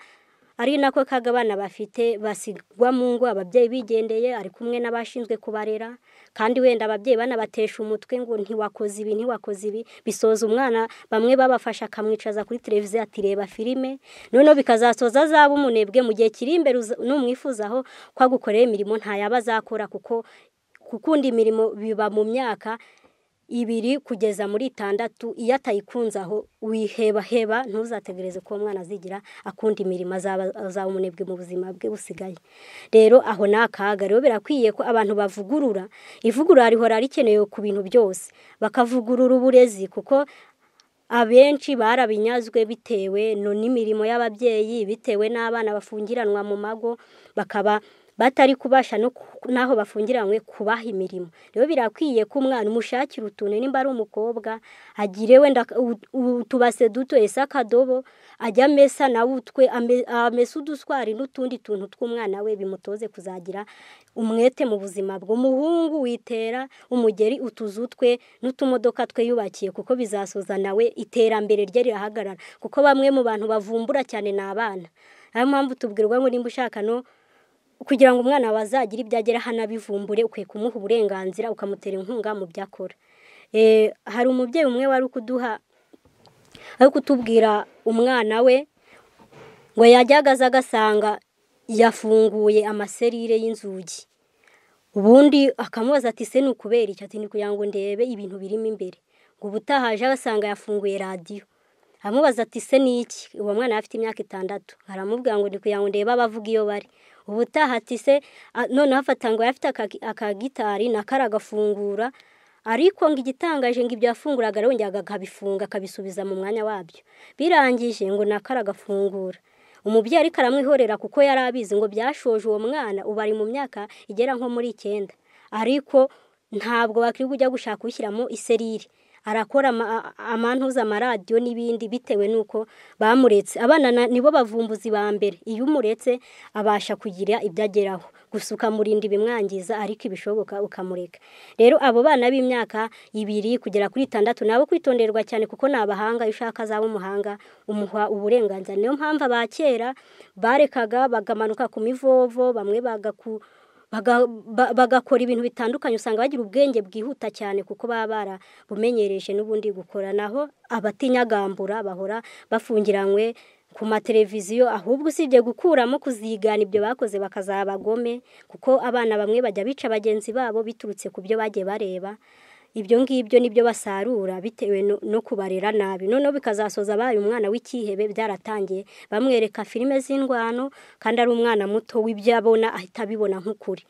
ari nako kaga abana bafite basigwa mu ngo, ababyeyi bigendeye, ari kumwe n'abashinzwe kubarera, kandi wenda ababyeyi banabatesha umutwe ngo ntiwakoze ibi, ntiwakoze ibi, bisoza umwana bamwe babafasha akamwicaza kuri televiziyo ati reba filime, noneho bikazasoza azaba umunebwe mu gihe kiri imbere. Numwifuzaho ko agukorera imirimo ntayaba azakora, kuko gukunda imirimo biba mu myaka 2 kugeza muri 6. Iyo atayikunze aho wihebaheba, ntuzategereze ko umwana azigira akunda imirimo, azaba umunebwe mu buzima bwe busigaye. Rero aho ni akaga. Rero birakwiye ko abantu bavugurura, ivugurura rihora rikenewe ku bintu byose, bakavugurura uburezi, kuko abenshi barabinyazwe bitewe n'imirimo y'ababyeyi, bitewe n'abana bafungiranwa mu mago, bakaba batari kubasha naho bafungiranywe kubaha imirimo. Rero birakwiye ko umwana umushakira utuntu, nimba ari umukobwa agire wenda utubase duto, ese akadobo ajya amesa nawe utwe, amesa uduswari n'utundi tuntu tw'umwana we, bimutoze kuzagira umwete mu buzima bwe. Umuhungu witera umugeri utuzu twe n'utumodoka twe yubakiye, kuko bizasoza nawe iterambere rye rirahagarara, kuko bamwe mu bantu bavumbura cyane ni abana. Niyo mpamvu tubwirwa ngo nimba ushaka no kugira ngo umwana wazagira ibyo agera hanabivumbure, ukwiye kumuha uburenganzira, ukamutera inkunga mu byo akora. Hari umubyeyi umwe wari kuduha, ari kutubwira umwana we ngo yajyaga aza agasanga yafunguye amaserire y'inzugi, ubundi akamubaza ati se ni ukubera iki? Ati ni kugira ngo ndebe ibintu birimo imbere. Ngo ubutaha aje agasanga yafunguye radiyo, amubaza ati se ni iki? Uwo mwana afite imyaka 6, aramubwira ngo ni kugira ngo ndebe abavuga iyo bari. Ubutaha ati se, noneho afata ngo afite akagitari nakara agafungura, ariko ngo igitangaje ngo ibyo yafunguraga arongera akabifunga akabisubiza mu mwanya wabyo. Birangije ngo nakara agafungura, umubyeyi ariko aramwihorera kuko yari abizi ngo byashoje uwo mwana ubu ari mu myaka igera nko muri 9, ariko ntabwo bakwiye kujya gushaka gushyiramo iserire, arakora amantuza amaradiyo n'ibindi bitewe nuko bamuretse. Abana nibo bavumbuzi ba mbere, iyo umuretse abasha kugira ibyo ageraho, gusa ukamurinda ibimwangiza, ariko ibishoboka ukamureka. Rero abo bana b'imyaka 2 kugera kuri 6 nabo kwitonderwa cyane, kuko ni abahanga. Iyo ushaka azaba umuhanga umuha uburenganzira. Niyo mpamvu abakera barekaga bagamanuka ku mivovo, bamwe bagakora ibintu bitandukanye, usanga bagira ubwenge bwihuta cyane kuko baba barabumenyereje n'ubundi gukora. Naho abatinyagambura bahora bafungiranywe ku mateleviziyo, ahubwo usibye gukuramo kuzigana ibyo bakoze bakazaba abagome, kuko abana bamwe bajya bica bagenzi babo biturutse ku byo bagiye bareba. Ibyo ngibyo nibyo basarura bitewe no kubarera nabi, noneho bikazasoza abaye umwana w'ikihebe. Byaratangiye bamwereka filime z'indwano, kandi ari umwana muto w'ibyo abona ahita abibona nk'ukuri.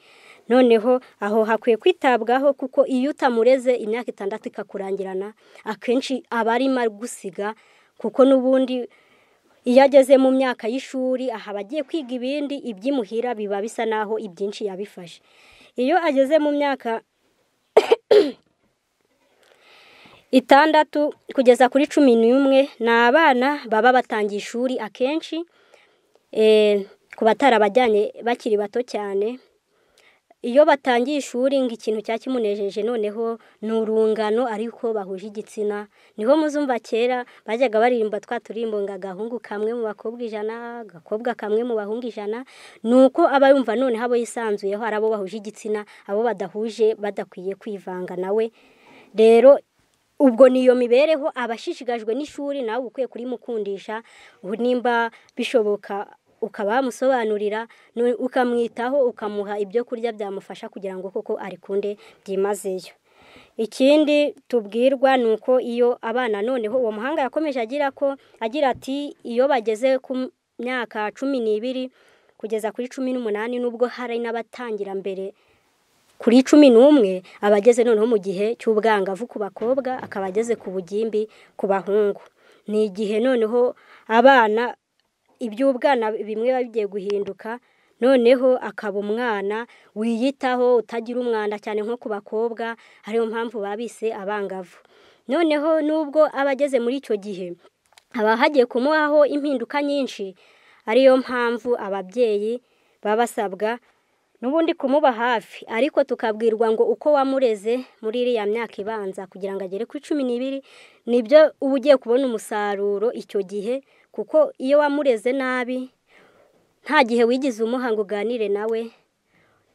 Noneho aho hakwiye kwitabwaho, kuko iyo utamureze imyaka 6 ikakurangirana, akenshi aba arimo gusiga, kuko n'ubundi Iyo ageze mu myaka y'ishuri aha abagiye kwiga ibindi, iby'imuhira biba bisa naho ibyinshi yabifashe. Iyo ageze mu myaka 6 kugeza kuri 11 ni abana baba batangiye ishuri akenshi, ku batarabajyanye bakiri bato cyane. Iyo batangiye ishuri ngo ikintu cyakimunejeje noneho ni urungano ariko bahuje igitsina. Niho muzumva kera bajyaga baririmba twa turimbo ngo agahungu kamwe mu bakobwa 100, agakobwa kamwe mu bahungu 100. Nuko aba yumva noneho abo yisanzuyeho ari abo bahuje igitsina, abo badahuje badakwiye kwivanga nawe. Rero ubwo niyo mibereho abashishikajwe n'ishuri, nawe ukwiye kurimukundisha, nimba bishoboka ukaba wamusobanurira, ukamwitaho, ukamuha ibyo kurya byamufasha kugira ngo koko arikunde byimazeyo. Ikindi tubwirwa ni uko iyo abana noneho uwo muhanga yakomeje agira ati iyo bageze ku myaka 12 kugeza kuri 18, nubwo hari n'abatangira mbere kuri 11, abageze noneho mu gihe cy'ubwangavu ku bakobwa, akaba ageze ku bugimbi ku bahungu. Ni igihe noneho abana iby'ubwana bimwe bigiye guhinduka, noneho akaba umwana wiyitaho, utagira umwanda cyane nko ku bakobwa, ariyo mpamvu babise abangavu. Noneho nubwo abageze muri icyo gihe haba hagiye kumuhaho impinduka nyinshi, ariyo mpamvu ababyeyi baba basabwa n'ubundi kumuba hafi, ariko tukabwirwa ngo uko wamureze muri iriya myaka ibanza kugira ngo agere kuri 12 nibyo uba ugiye kubona umusaruro icyo gihe. Kuko iyo wamureze nabi, nta gihe wigize umuha ngo uganire nawe,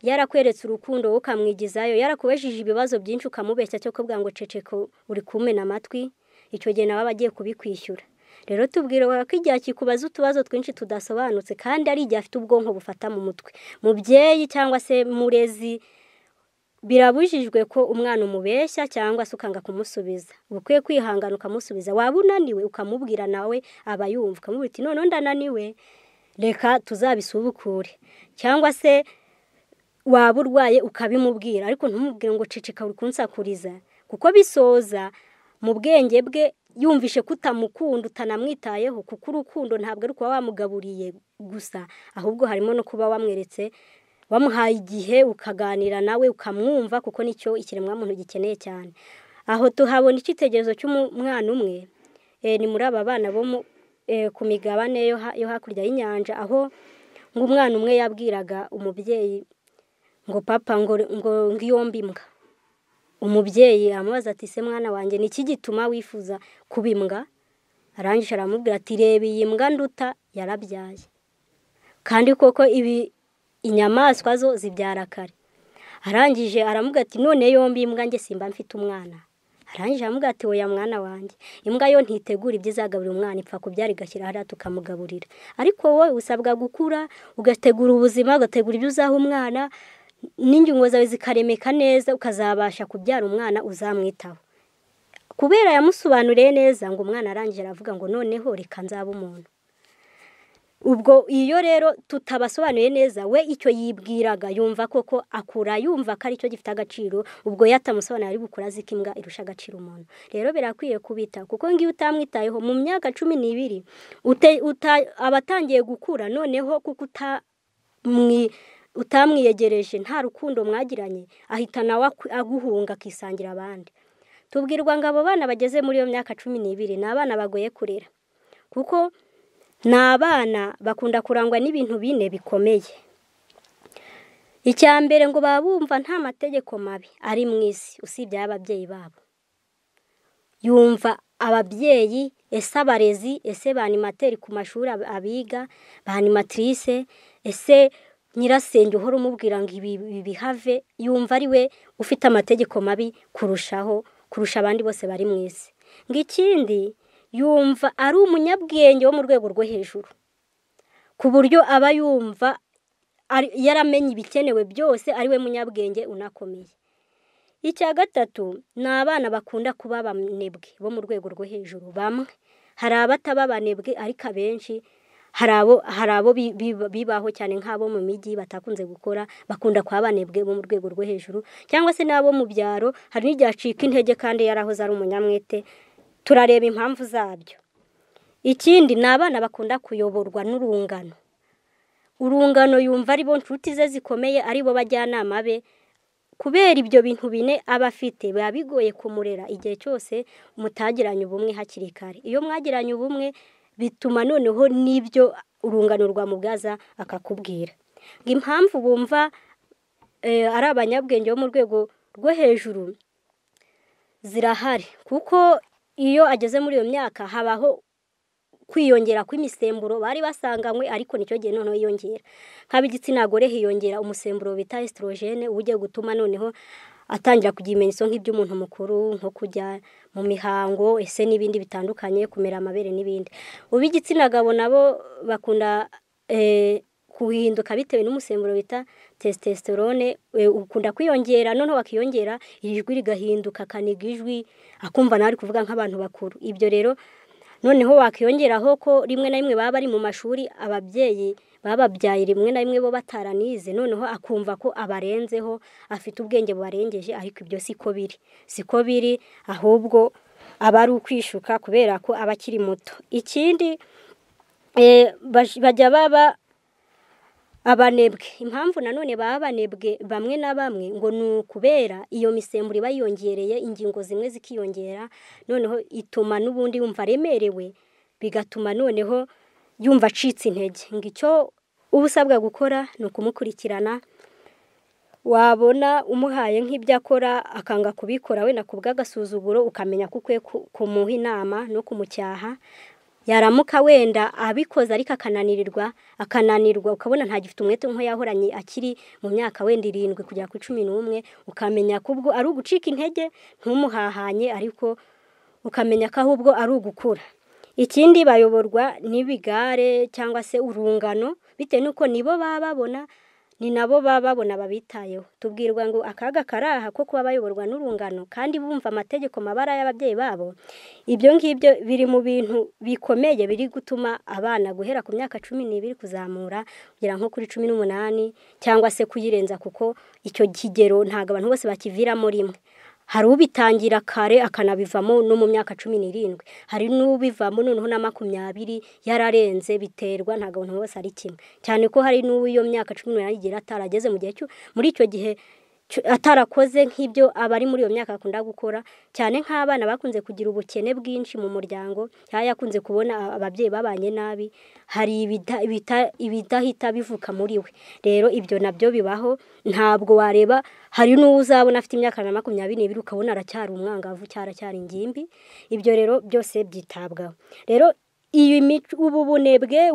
yarakweretse urukundo wowe ukamwigizayo, yarakubajije ibibazo byinshi ukamubeshya cyo kuvuga ngo ceceka uri kumena amatwi, icyo gihe nawe aba agiye kubikwishyura. Rero tubwirwa ko igihe akikubaza utubazo twinshi tudasobanutse kandi ari igihe afite ubwonko bufata mu mutwe. Mubyeyi cyangwa se murezi, birabujijwe ko umwana umubeshya cyangwa se ukanga kumusubiza. Ukwiye kwihangana ukamusubiza, waba unaniwe ukamubwira nawe aba yumva, ukamubwira uti noneho ndananiwe reka tuzabisubukure, cyangwa se waba urwaye ukabimubwira, ariko ntumubwire ngo ceceka uri kunsakuriza, kuko bisoza mu bwenge bwe yumvishe ko utamukunda utanamwitayeho. Kuko urukundo ntabwo ari ukuba wamugaburiye gusa, ahubwo harimo no kuba wamweretse, wamuhaye igihe ukaganira nawe ukamwumva, kuko nicyo ikiremwamuntu gikeneye cyane. Aho tuhabona icyitegererezo cy'umwana umwe, ni muri aba bana bo ku migabane yo hakurya y'inyanja, aho ngo umwana umwe yabwiraga umubyeyi ngo papa ngo ngiyombe imbwa. Umubyeyi amubaza ati se mwana wanjye ni iki gituma wifuza kuba imbwa? Arangije aramubwira ati reba iyi mbwa nduta yarabyaye. Kandi koko ibi inyamaswa zo zibyara kare. Arangije aramubwira ati none yombi imbwa njye simba mfite umwana. Arangije aramubwira ati oya mwana wanjye, imbwa yo ntitegura ibyo izagaburira umwana, ipfa kubyara igashyira hariya tukamugaburira. Ariko wowe usabwa gukura, ugategura ubuzima, ugategura ibyo uzaha umwana, n'ingingo zawe zikaremeka neza, ukazabasha kubyara umwana uzamwitaho. Kubera yamusobanuriye neza, ngo umwana arangije aravuga ngo noneho reka nzaba umuntu. Ubwo iyo rero tutabasobanuye neza, we icyo yibwiraga yumva koko akura yumva ko aricyo gifite agaciro, ubwo yatamusobanuriye ari gukura azi ko imbwa irusha agaciro umuntu. Rero birakwiye kubita, kuko ngiyo utamwitayeho mu myaka 12 abatangiye gukura, noneho kuko utamwiyegereje nta rukundo mwagiranye, ahita nawe aguhunga akisangira abandi. Tubwirwa ngo abo bana bageze muri iyo myaka 12 ni abana bagoye kurera, kuko ni abana bakunda kurangwa n'ibintu bine bikomeye. Icya mbere ngo baba bumva nta mategeko mabi ari mu isi usibye ay'ababyeyi babo. Yumva ababyeyi, ese abarezi, ese ba animateri ku mashuri abiga, ba animatrice, ese nyirasenge uhora umubwira ngo ibi bihave, yumva ari we ufite amategeko mabi kurushaho, kurusha abandi bose bari mu isi. Ngo ikindi yumva ari umunyabwenge wo mu rwego rwo hejuru, ku buryo aba yumva yaramenye ibikenewe byose, ari we munyabwenge unakomeye. Icya gatatu ni abana bakunda kuba abanebwe bo mu rwego rwo hejuru. Bamwe hari abataba abanebwe, ariko abenshi hari abo bibaho cyane nk'abo mu mijyi batakunze gukora, bakunda kuba abanebwe bo mu rwego rwo hejuru, cyangwa se n'abo mu byaro hari n'igihe acika intege kandi yarahoze ari umunyamwete. Turareba impamvu zabyo. Ikindi ni abana bakunda kuyoborwa n'urungano. Urungano yumva ari bo nshuti ze zikomeye, ari bo bajyanama be. Kubera ibyo bintu bine aba afite, biba bigoye kumurera igihe cyose mutagiranye ubumwe hakiri kare. Iyo mwagiranye ubumwe bituma noneho n'ibyo urungano rwamubwaza akakubwira. Impamvu bumva ari abanyabwenge bo mu rwego rwo hejuru zirahari, kuko iyo ageze muri iyo myaka habaho kwiyongera kw'imisemburo bari basanganywe, ariko nicyo gihe noneho yiyongera. Nk'ab'igitsina gore hiyongera umusemburo bita estrogene, ugiye gutuma noneho atangira kugira ibimenyetso nk'iby'umuntu mukuru, nko kujya mu mihango ese n'ibindi bitandukanye, kumera amabere n'ibindi. Ub'igitsina gabo nabo bakunda kuhinduka bitewe n'umusemburo bita testosterone, ukunda kwiyongera, noneho wakiyongera ijwi rigahinduka, akaniga ijwi, akumva nawe ari kuvuga nk'abantu bakuru. Ibyo rero noneho wakiyongeraho ko rimwe na rimwe baba bari mu mashuri, ababyeyi bababyaye rimwe na rimwe bo bataranize, noneho akumva ko abarenzeho, afite ubwenge bubarengeje, ariko ibyo siko biri, siko biri, ahubwo aba ari ukwishuka kubera ko aba akiri muto. Ikindi bajya baba abanebwe. Impamvu nanone baba abanebwe bamwe na bamwe ngo ni ukubera iyo misemburo iba yiyongereye, ingingo zimwe zikiyongera, noneho ituma n'ubundi yumva aremerewe, bigatuma noneho yumva acitse intege. Ngo icyo uba usabwa gukora ni ukumukurikirana, wabona umuhaye nk'ibyo akora akanga kubikora wenda ku bw'agasuzuguro, ukamenya ko ukwiye kumuha inama no kumucyaha. Yaramuka wenda abikoze ariko akananirwa, ukabona ntagifite umwete nko yahoranye akiri mu myaka wenda 7 kugera ku 11, ukamenya ko ubwo ari ugucika intege, ntumuhahanye, ariko ukamenya ko ahubwo ari ugukura. Ikindi bayoborwa n'ibigare cyangwa se urungano, bitewe n'uko nibo baba babona, ni nabo baba babona babitayeho. Tubwirwa ngo akaga karaha ko kuba bayoborwa n'urungano kandi bumva amategeko mabara y'ababyeyi babo. Ibyo ngibyo biri mu bintu bikomeye biri gutuma abana guhera ku myaka 12 kuzamura kugera nko kuri 18 cyangwa se kuyirenza, kuko icyo kigero ntabwo abantu bose bakiviramo rimwe. Hari ubitangira kare akanabivamo no mu myaka 17, hari n'ubivamo noneho na 20 yararenze, biterwa ntabwo abantu bose ari kimwe. Cyane ko hari n'uwo myaka 18 igera atarageze mu gihe cyo muri icyo gihe atarakoze nk'ibyo abari muri iyo myaka akunda gukora, cyane nk'abana bakunze kugira ubukene bwinshi mu muryango, cyangwa yakunze kubona ababyeyi babanye nabi, hari ibidahita bivuka muri we. Rero ibyo nabyo bibaho, ntabwo wareba hari n'uwo uzabona afite imyaka 22 ukabona aracyari umwangavu, cyaracyari ingimbi. Ibyo rero byose byitabwaho. Rero ubu bunebwe,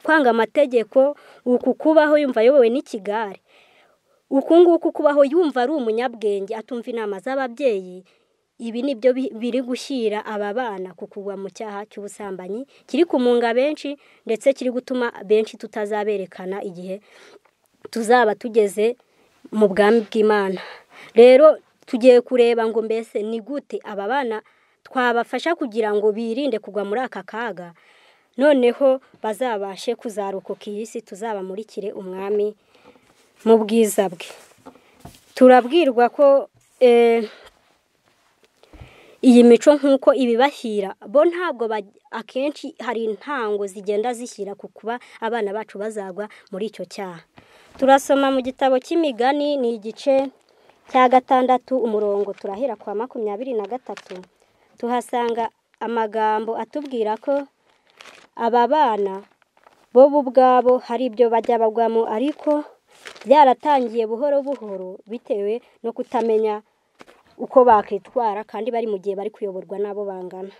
kwanga amategeko, uku kubaho yumva ayobowe n'ikigare, uku nguku kubaho yumva ari umunyabwenge atumva inama z'ababyeyi, ibi nibyo biri gushyira aba bana ku kugwa mu cyaha cy'ubusambanyi kiri kumunga benshi, ndetse kiri gutuma benshi tutazaberekana igihe tuzaba tugeze mu bwami bw'Imana. Rero tugiye kureba ngo mbese ni gute aba bana twabafasha kugira ngo birinde kugwa muri aka kaga, noneho bazabashe kuzarokoka iyi si, tuzabamurikire umwami mu bwiza bwe. Turabwirwa ko iyi mico nk'uko ibibashyira bo ntabwo akenshi hari intango zigenda zishyira ku kuba abana bacu bazagwa muri icyo cyaha. Turasoma mu gitabo cy'Imigani, ni igice cya 6 umurongo turahera kwa 23, tuhasanga amagambo atubwira ko aba bana bo ubwabo hari ibyo bajya bagwamo, ariko byaratangiye buhoro buhoro bitewe no kutamenya uko bakitwara, kandi bari mu gihe bari kuyoborwa nabo bangana.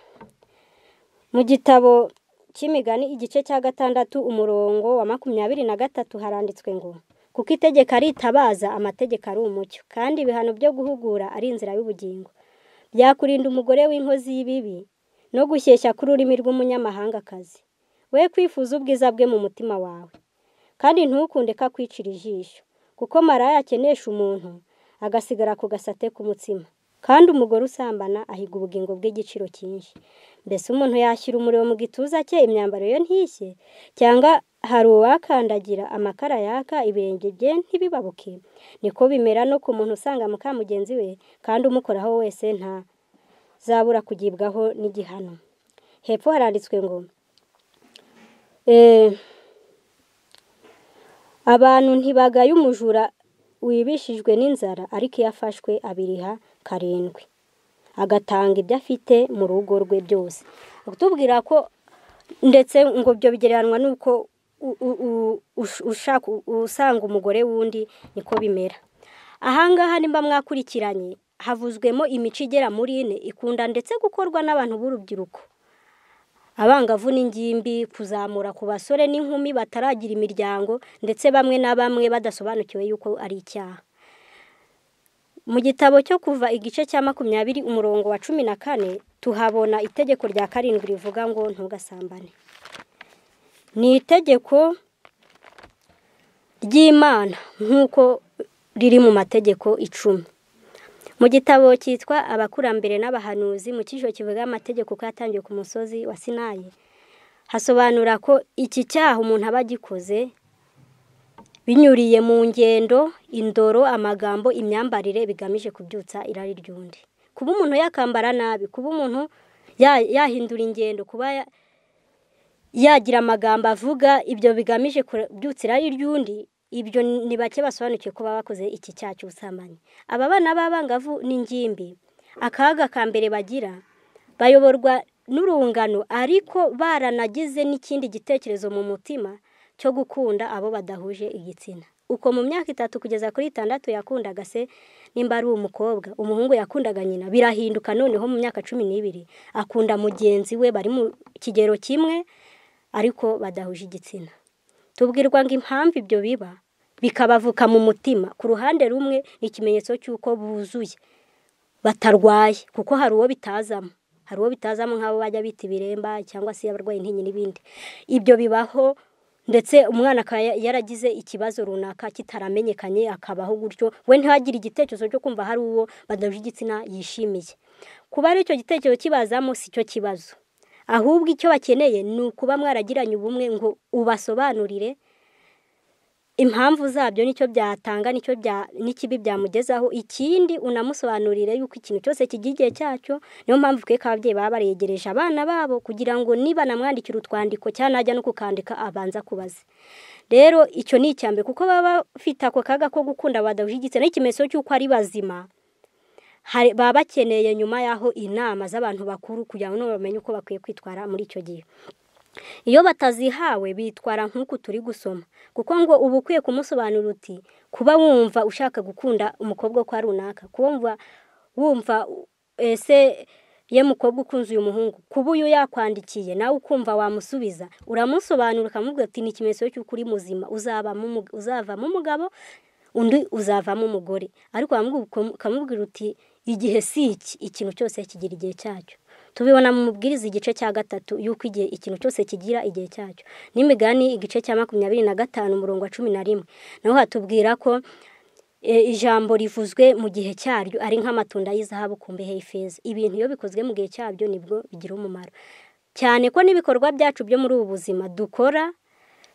Mu gitabo cy'Imigani igice cya 6 umurongo wa 23 haranditswe ngo: kuko itegeko aritabaza, amategeko ari umucyo, kandi ibihano byo guhugura ari inzira y'ubugingo. Byakurinda umugore w'inkozi y'ibibi no gushyeshya k'ururimi rw'umunyamahangakazi. We kwifuza ubwiza bwe mu mutima wawe, kandi ntukunde ko akwicira ijisho, kuko maraya akenesha umuntu agasigara ku gasate k'umutsima, kandi umugore usambana ahiga ubugingo bw'igiciro cyinshi. Mbese umuntu yashyira umuriro mu gituza cye imyambaro ye ntishye, cyangwa hari uwakandagira amakara yaka ibirenge bye ntibibabuke? Niko bimera no ku muntu usanga muka mugenzi we, kandi umukoraho wese ntazabura kugibwaho n'igihano. Hepfo haranditswe ngo abantu ntibagaye umujura wibishijwe n'inzara, ariko iyo afashwe abiriha 7, agatanga ibyo afite mu rugo rwe byose. Kutubwira ko ndetse ngo byo bigereranwa nuko ushaka usanga umugore wundi niko bimera. Ahangaha nimba mwakurikiranye havuzwemo imico igera muri 4 ikunda ndetse gukorwa n'abantu b'urubyiruko, abangavu n'ingimbi, kuzamura ku basore n'inkumi bataragira imiryango, ndetse bamwe na bamwe badasobanukiwe yuko ari icyaha. Mu gitabo cyo Kuva igice cya 20 umurongo wa 14 tuhabona itegeko rya 7 rivuga ngo ntugasambane. Ni itegeko ry'Imana nk'uko riri mu mategeko 10. Mu gitabo cyitwa Abakurambere n'Abahanuzi mu cyiciro kivuga amategeko ko yatangiwe ku musozi wa Sinayi, hasobanura ko iki cyaha umuntu aba agikoze binyuriye mu ngendo, indoro, amagambo, imyambarire bigamije kubyutsa irari ry'undi. Kuba umuntu yakambara nabi, kuba umuntu yahindura ingendo, kuba yagira amagambo avuga ibyo bigamije kubyutsa irari ry'undi, ibyo ni bake basobanukiwe ko baba bakoze iki cyaha cy'ubusambanyi. Aba bana b'abangavu n'ingimbi, akaga ka mbere bagira, bayoborwa n'urungano, ariko baranagize n'ikindi gitekerezo mu mutima cyo gukunda abo badahuje igitsina. Uko mu myaka 3 kugeza kuri 6 yakundaga se nimba ari umukobwa, umuhungu yakundaga nyina, birahinduka noneho mu myaka 12 akunda mugenzi we bari mu kigero kimwe ariko badahuje igitsina. Tubwirwa ngo impamvu ibyo biba bikabavuka mu mutima, ku ruhande rumwe ni ikimenyetso cy'uko buzuye batarwaye, kuko hari uwo bitazamo, hari uwo bitazamo nk'abo bajya bita ibiremba cyangwa se abarwaye intinyi n'ibindi. Ibyo bibaho ndetse umwana akaba yaragize ikibazo runaka kitaramenyekanye akabaho gutyo, we ntihagire igitekerezo cyo kumva hari uwo badahuje igitsina yishimiye. Kuba ari icyo gitekerezo kibazamo si cyo kibazo, ahubwo icyo bakeneye ni ukuba mwaragiranye ubumwe ngo ubasobanurire impamvu zabyo, nicyo byatanga, nicyo n'ikibi byamugezaho. Ikindi unamusobanurire yuko ikintu cyose kigira igihe cyacyo. Niyo mpamvu twe ababyeyi baba baregereje abana babo kugira ngo niba namwandikira utwandiko cyangwa najya no kukandika abanza kubaza. Rero icyo ni icyambere, kuko baba bafite ako kaga ko gukunda badahuje igitsina n'ikimenyetso cy'uko ari bazima. Baba bakeneye nyuma yaho inama z'abantu bakuru kugira ngo bamenye uko bakwiye kwitwara muri icyo gihe. Iyo batazihawe bitwara nk'uku turi gusoma, kuko ngo uba ukwiye kumusobanurira uti kuba wumva ushaka gukunda umukobwa kwa runaka, kuba wumva ese ye mukobwa ukunze uyu muhungu, kuba uyu yakwandikiye nawe ukumva wamusubiza, uramusobanura ukamubwira uti ni ikimenyetso cy'uko uri muzima, uzavamo umugabo undi uzavamo umugore. Ariko ukamubwira uti igihe si iki, ikintu cyose kigira igihe cyacyo. Tubibona mu Mubwiriza igice cya 3 yuko igihe ikintu cyose kigira igihe cyacyo. N'Imigani igice cya 25 umurongo wa 11 naho hatubwira ko ijambo rivuzwe mu gihe cyaryo ari nk'amatunda y'izahabu ku mbehe y'ifeza. Ibintu iyo bikozwe mu gihe cyabyo nibwo bigira umumaro. Cyane ko n'ibikorwa byacu byo muri ubu buzima dukora,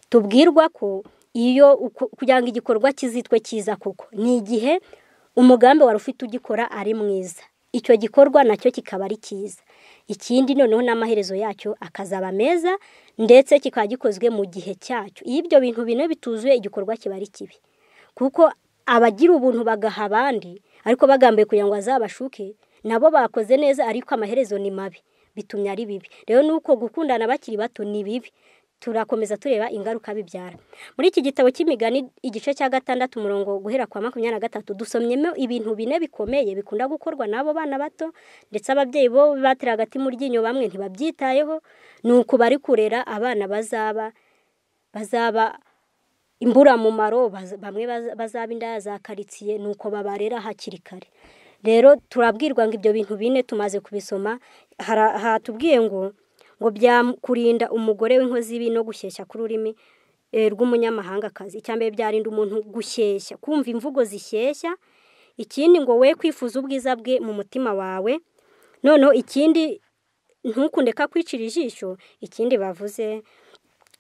tubwirwa ko iyo kugira ngo igikorwa kizitwe cyiza koko ni igihe umugambi wari ufite ugikora ari mwiza, icyo gikorwa nacyo kikaba ari cyiza. Ikindi noneho n'amaherezo yacyo akazaba meza, ndetse kikaba gikozwe mu gihe cyacyo. Iyo ibyo bintu bine bituzuye igikorwa kiba ari kibi, kuko abagira ubuntu bagaha abandi ariko bagambiye kugira ngo azabashuke, nabo bakoze neza ariko amaherezo ni mabi, bitumye ari bibi. Rero nuko gukundana bakiri bato ni bibi. Turakomeza tureba ingaruka bibyara. Muri iki gitabo cy'Imigani igice cya 6 umurongo guhera kwa 23 dusomyemo ibintu bine bikomeye bikunda gukorwa n'abo bana bato, ndetse ababyeyi bo batera hagati mu ryinyo bamwe ntibabyitayeho, nuko bari kurera abana bazaba imburamumaro, bamwe bazaba indaya za karitsiye, nuko babarera hakiri kare. Rero turabwirwa ngo ibyo bintu bine tumaze kubisoma, hatubwiye ngo byakurinda umugore w'inkozi no gushyeshya ku rurimi rw'umunyamahangakazi. Icyambere byarinda umuntu gushyeshya, kumva imvugo zishyeshya. Ikindi ngo we kwifuza ubwiza bwe mu mutima wawe. Noneho ikindi ntukunde ka kwicira ijisho. Ikindi bavuze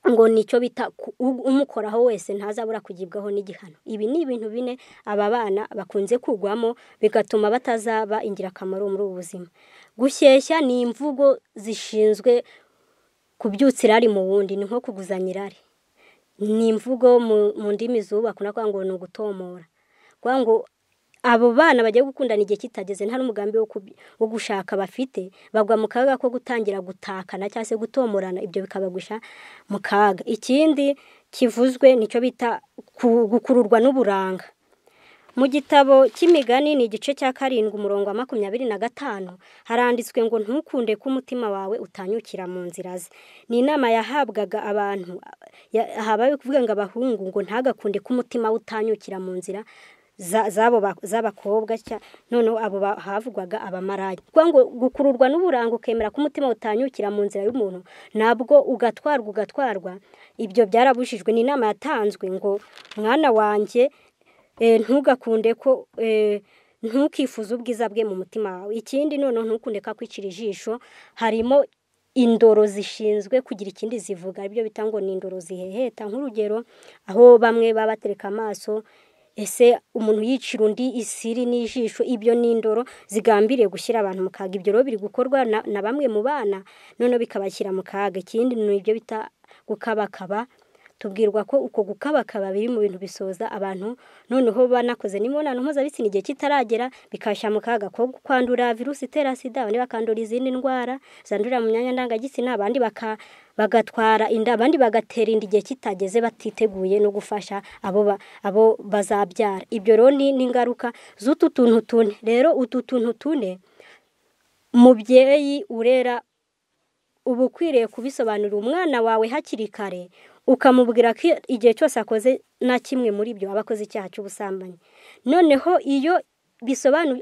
ngo nicyo bita umukoraho wese ntazabura kugibwaho n'igihano. Ibi ni ibintu bine aba bana bakunze kugwamo bigatuma batazaba ingirakamaro muri ubu buzima. Gushyeshya ni imvugo zishinzwe kubyutsa irari mu wundi, ni nko kuguzanya irari. Ni imvugo mu ndimi zubaka kuvuga ngo ni ugutomora. Kuvuga ngo abo bana bagiye gukundana igihe kitageze nta n'umugambi wo gushaka bafite, bagwa mu kaga ko gutangira gutakana cyangwa se gutomorana, ibyo bikabagusha mu kaga. Ikindi kivuzwe nicyo bita gukururwa n'uburanga. Mu gitabo cy'Imigani ni igice cya 7 umurongo wa 25 haranditswe ngo ntukunde ko umutima wawe utanyukira mu nzira ze. Ni inama yahabwaga abantu, habaye kuvuga ngo abahungu ngo ntagakunde ko umutima utanyukira mu nzira z'abakobwa, noneho abo havugwaga abamaraya. Kuvuga ngo gukururwa n'uburanga ukemera ko umutima utanyukira mu nzira y'umuntu nabwo ugatwarwa, ibyo byarabujijwe. Ni inama yatanzwe ngo mwana wanjye ntugakunde ko ntukifuze ubwiza bwe mu mutima wawe. Ikindi noneho ntukunde ko akwicira ijisho, harimo indoro zishinzwe kugira ikindi zivuga, ibyo bita ngo ni indoro ziheheta. Nk'urugero aho bamwe baba batereka amaso, ese umuntu yicira undi isiri n'ijisho, ibyo ni indoro zigambiriye gushyira abantu mu kaga. Ibyo rero biri gukorwa na bamwe mu bana noneho bikabashyira mu kaga. Ikindi ni ibyo bita gukabakaba. Tubwirwa ko uko gukabakaba biri mu bintu bisoza abantu, noneho banakoze n'imibonano mpuzabitsina igihe kitaragera, bikabashyira mu kaga ko kwandura virusi itera sida, abandi bakandura izindi ndwara zandurira mu myanya ndangagitsina, abandi bagatwara inda, abandi bagatera inda igihe kitageze batiteguye no gufasha abo bazabyara. Ibyo rero ni ingaruka z'utu tuntu tune. Rero utu tuntu tune mubyeyi urera uba ukwiriye kubisobanurira umwana wawe hakiri kare, ukamubwira ko igihe cyose akoze na kimwe muri byo aba akoze icyaha cy'ubusambanyi. Noneho iyo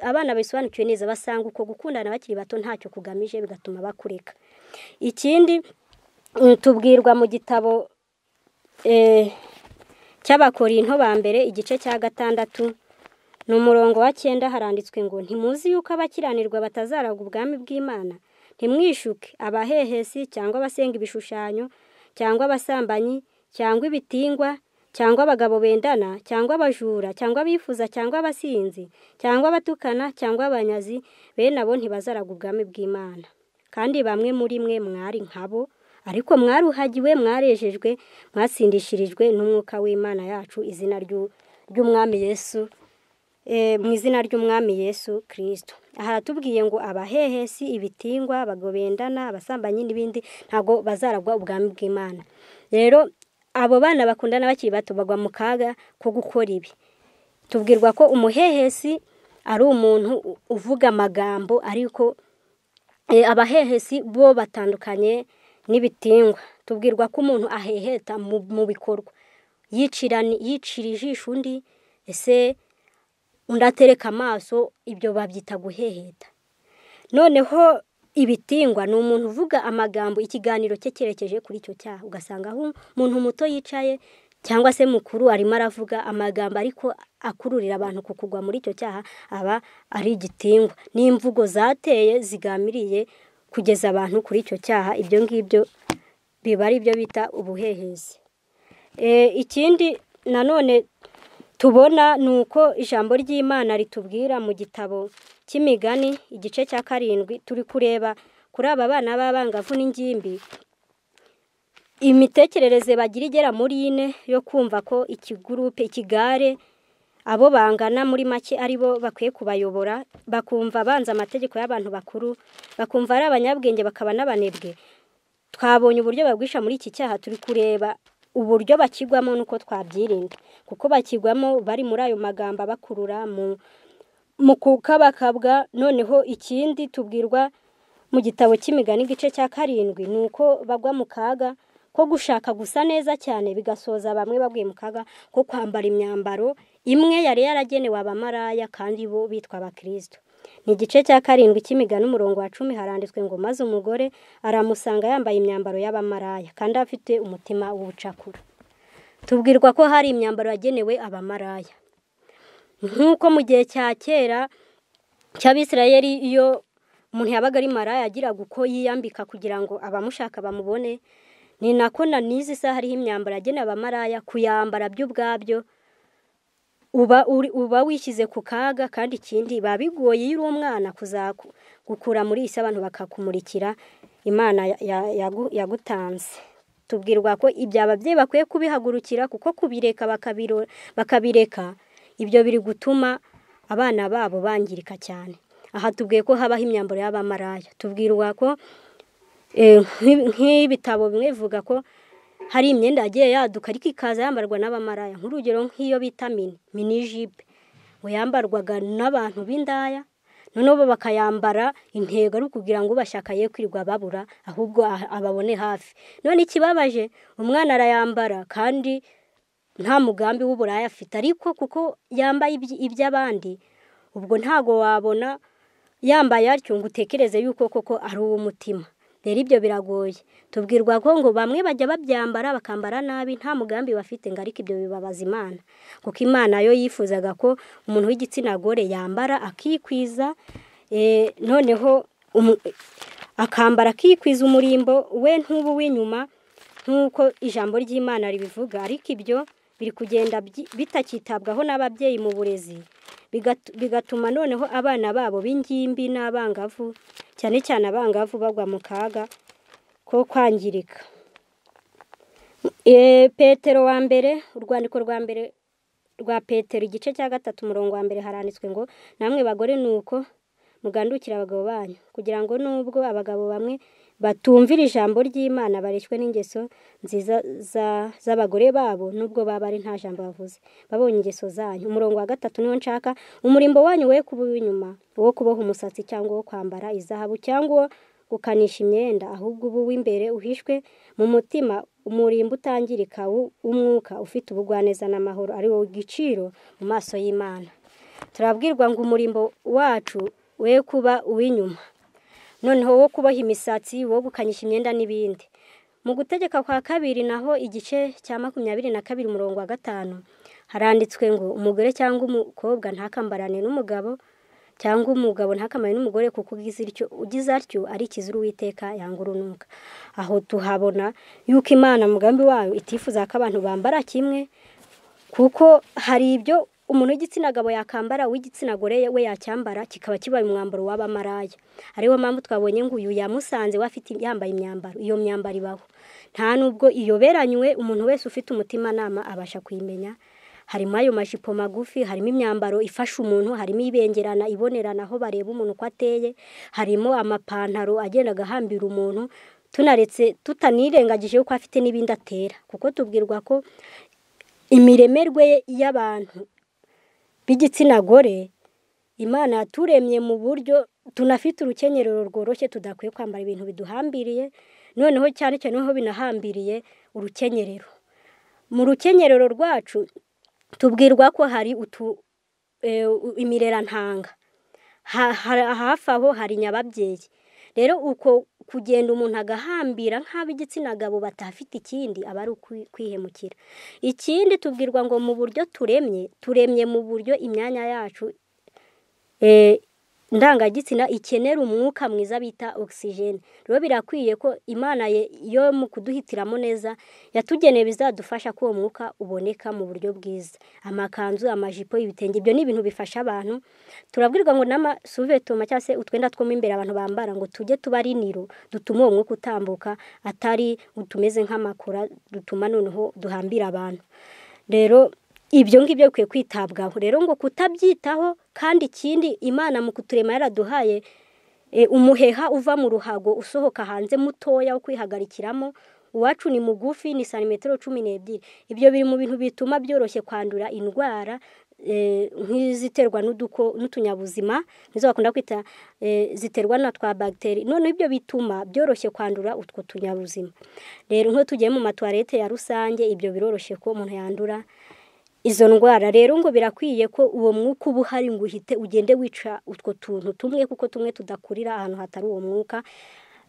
abana bisobanukiwe neza basanga uko gukundana bakiri bato ntacyo kugamije, bigatuma bakureka. Ikindi tubwirwa mu gitabo cy'Abakorinto ba mbere igice cya 6 ni umurongo wa 9 haranditswe ngo ntimuzi yuko abakiranirwa batazaragwa ubwami bw'Imana? Ntimwishuke, abahehesi cyangwa abasenga ibishushanyo cyangwa abasambanyi cyangwa ibitingwa cyangwa abagabo bendana cyangwa abajura cyangwa abifuza cyangwa abasinzi cyangwa abatukana cyangwa abanyazi, bene abo ntibazaragwa ubwami bw'Imana. Kandi bamwe muri mwe mwari nkabo, ariko mwaruhagiwe, mwarejejwe, mwatsindishirijwe n'umwuka w'Imana yacu, izina ry'Umwami Yesu, mu izina ry'Umwami Yesu Kristo. Aha aratubwiye ngo abahehesi, ibitingwa, abagabo bendana, abasambanyi n'ibindi ntago bazaragwa ubwami bw'Imana. Rero abo bana bakundana bakiri bato bagwa mu kaga ko gukora ibi. Tubwirwa ko umuhehesi ari umuntu uvuga amagambo, ariko abahehesi bo batandukanye n'ibitingwa. Tubwirwa ko umuntu aheheta mu bikorwa, yicira ijisho undi, ese undi atereka amaso, ibyo babyita guheheta. Noneho ibitingwa ni umuntu uvuga amagambo ikiganiro cye cyerekeje kuri icyo cyaha, ugasanga aho umuntu muto yicaye cyangwa se mukuru arimo aravuga amagambo ariko akururira abantu kukugwa muri icyo cyaha, aba ari igitingwa. N'imvugo zateye zigamiriye kugeza abantu kuri icyo cyaha, ibyo ngibyo biba ari byo bita ubuhehesi. Ikindi nanone tubona ni uko ijambo ry'Imana ritubwira mu gitabo cy'Imigani igice cya 7, turi kureba kuri aba bana b'abangavu n'ingimbi imitekerereze bagira igera muri 4 yo kumva ko ikigurupe, ikigare, abo bangana muri make ari bo bakwiye kubayobora, bakumva banza amategeko y'abantu bakuru, bakumva ari abanyabwenge bakaba n'abanebwe. Twabonye uburyo bagwisha muri iki cyaha, turi kureba uburyo bakigwamo nuko twabyirinda, kuko bakigwamo bari muri ayo magambo bakurura mu kukabakabwa. Noneho ikindi tubwirwa mu gitabo cy'Imigani igice cya 7 nuko bagwa mu kaga ko gushaka gusa neza cyane, bigasoza bamwe baguye mu kaga ko kwambara imyambaro imwe yari yaragenewe abamaraya kandi bo bitwa abakristo. Ni igice cya 7 cy'Imigani umurongo wa 10 haranditswe ngo maze umugore aramusanga yambaye imyambaro y'abamaraya kandi afite umutima w'ubucakura. Tubwirwa ko hari imyambaro yagenewe abamaraya. Nk'uko mu gihe cya kera cy'Abisirayeli iyo umuntu yabaga ari maraya agiraga uko yiyambika kugira ngo abamushaka bamubone, Ni nako na n'izi saha hariho imyambaro yagenewe abamaraya, kuyambara byo ubwabyo uba wishyize ku kaga. Kandi ikindi biba bigoye iyo uri umwana kuzagukura muri iyi si abantu bakakumurikira Imana yagutanze. Tubwirwa ko ibyo ababyeyi bakwiye kubihagurukira, kuko kubireka bakabireka ibyo biri gutuma abana babo bangirika cyane. Aha tubwiye ko habaho imyambaro y'abamaraya, tubwirwa ko nk'ibitabo bimwe bivuga ko hari imyenda yagiye yaduka ariko ikaza yambarwa n'abamaraya, nk'urugero nk'iyo bita mini jipe ngo yambarwaga n'abantu b'indaya, noneho bo bakayambara intego ari ukugira ngo ubashaka ye kwirirwa babura, ahubwo ababone hafi. None ikibabaje, umwana arayambara kandi nta mugambi w'uburaya afite, ariko kuko yambaye iby'abandi, ubwo ntago wabona yambaye atyo ngo utekereze yuko koko ari uw'umutima. Rero ibyo biragoye. Tubwirwa ko ngo bamwe bajya babyambara bakambara nabi nta mugambi bafite, ngo ariko ibyo bibabaza Imana, kuko Imana yo yifuzaga ko umuntu w'igitsina gore yambara akikwiza, noneho akambara akikwiza umurimbo we ntubu w'inyuma nk'uko ijambo ry'Imana ribivuga. Ariko ibyo biri kugenda bitakitabwaho n'ababyeyi mu burezi, bigatuma noneho abana babo b'ingimbi n'abangavu, cyane cyane abangavu, bagwa mu kaga ko kwangirika. Petero wa mbere, urwandiko rwa mbere rwa Petero igice cya 3 umurongo wa 1 haranditswe ngo: namwe bagore nuko mugandukira abagabo banyu, kugira ngo nubwo abagabo bamwe batumvira ijambo ry'Imana bareshywe n'ingeso nziza z'abagore babo, nubwo baba ari nta jambo bavuze, babonye ingeso zanyu. Umurongo wa 3 niwo nshaka: umurimbo wanyu we kuba uw'inyuma, uwo kuboha umusatsi cyangwa uwo kwambara izahabu cyangwa uwo gukanisha imyenda, ahubwo ubu w'imbere uhishwe mu mutima, umurimbo utangirika w'umwuka ufite ubugwaneza n'amahoro, ari wo giciro mu maso y'Imana. Turabwirwa ngo umurimbo wacu we kuba uw'inyuma, noneho wo kuboha imisatsi, wo gukanyisha imyenda n'ibindi. Mu gutegeka kwa kabiri naho igice cya 22 umurongo wa 5 haranditswe ngo: umugore cyangwa umukobwa ntakambarane n'umugabo, cyangwa umugabo ntakambarane n'umugore, kuko ugize atyo ari ikizira Uwiteka yanga urunuka. Aho tuhabona yuko Imana mugambi wayo itifuza ko abantu bambara kimwe, kuko hari ibyo umuntu w'igitsina gabo yakambara, uw'igitsina gore we yacyambara kikaba kibaye umwambaro w'abamaraya. Ariyo mpamvu twabonye ngo uyu yamusanze we afite yambaye imyambaro, iyo myambaro ibaho nta nubwo iyoberanywe, umuntu wese ufite umutimanama abasha kuyimenya. Harimo ayo majipo magufi, harimo imyambaro ifasha umuntu, harimo ibengerana ibonerana aho bareba umuntu uko ateye, harimo amapantaro agenda agahambira umuntu, tunaretse tutanirengagije yuko afite n'ibindi atera, kuko tubwirwa ko imiremerwe y'abantu b'igitsina gore Imana yaturemye mu buryo tunafite urukenyerero rworoshye, tudakwiye kwambara ibintu biduhambiriye, noneho cyane cyane noneho binahambiriye urukenyerero. Mu rukenyerero rwacu tubwirwa ko hari imirerantanga, hafi aho hari nyababyeyi. Rero uko kugenda umuntu agahambira nk'ab'igitsina gabo batafite ikindi, aba ari kwihemukira. Ikindi tubwirwa ngo mu buryo turemye, turemye mu buryo imyanya yacu ndangagitsina ikenera umwuka mwiza bita oxygene. Rero birakwiye ko Imana yo mu kuduhitiramo neza yatugeneye bizadufasha ko uwo mwuka uboneka mu buryo bwiza. Amakanzu, amajipo, ibitenge, ibyo ni ibintu bifasha abantu. Turabwirwa ngo n'amasuvetoma cyangwa se utwenda two mo imbere abantu bambara ngo tujye tuba ari niro, dutuma uwo mwuka utambuka, atari utumeze nk'amakora dutuma noneho duhambira abantu. Rero ibyo ngibyo bikwiye kwitabwaho. Rero ngo kutabyitaho, kandi ikindi Imana mu kuturema yaraduhaye umuheha uva mu ruhago usohoka hanze mutoya wo kwihagarikiramo, uwacu ni mugufi, ni santimetero 12. Ibyo biri mu bintu bituma byoroshye kwandura indwara nk'iziterwa n'utunyabuzima, nizo bakunda kwita ziterwa na twa bagiteri. Noneho ibyo bituma byoroshye kwandura utwo tunyabuzima. Rero nko tugiye mu matuwarete ya rusange, ibyo biroroshye ko umuntu yandura izo ndwara. Rero ngo birakwiye ko uwo mwuka uba uhari ngo uhite ugende wica utwo tuntu tumwe, kuko tumwe tudakurira ahantu hatari uwo mwuka.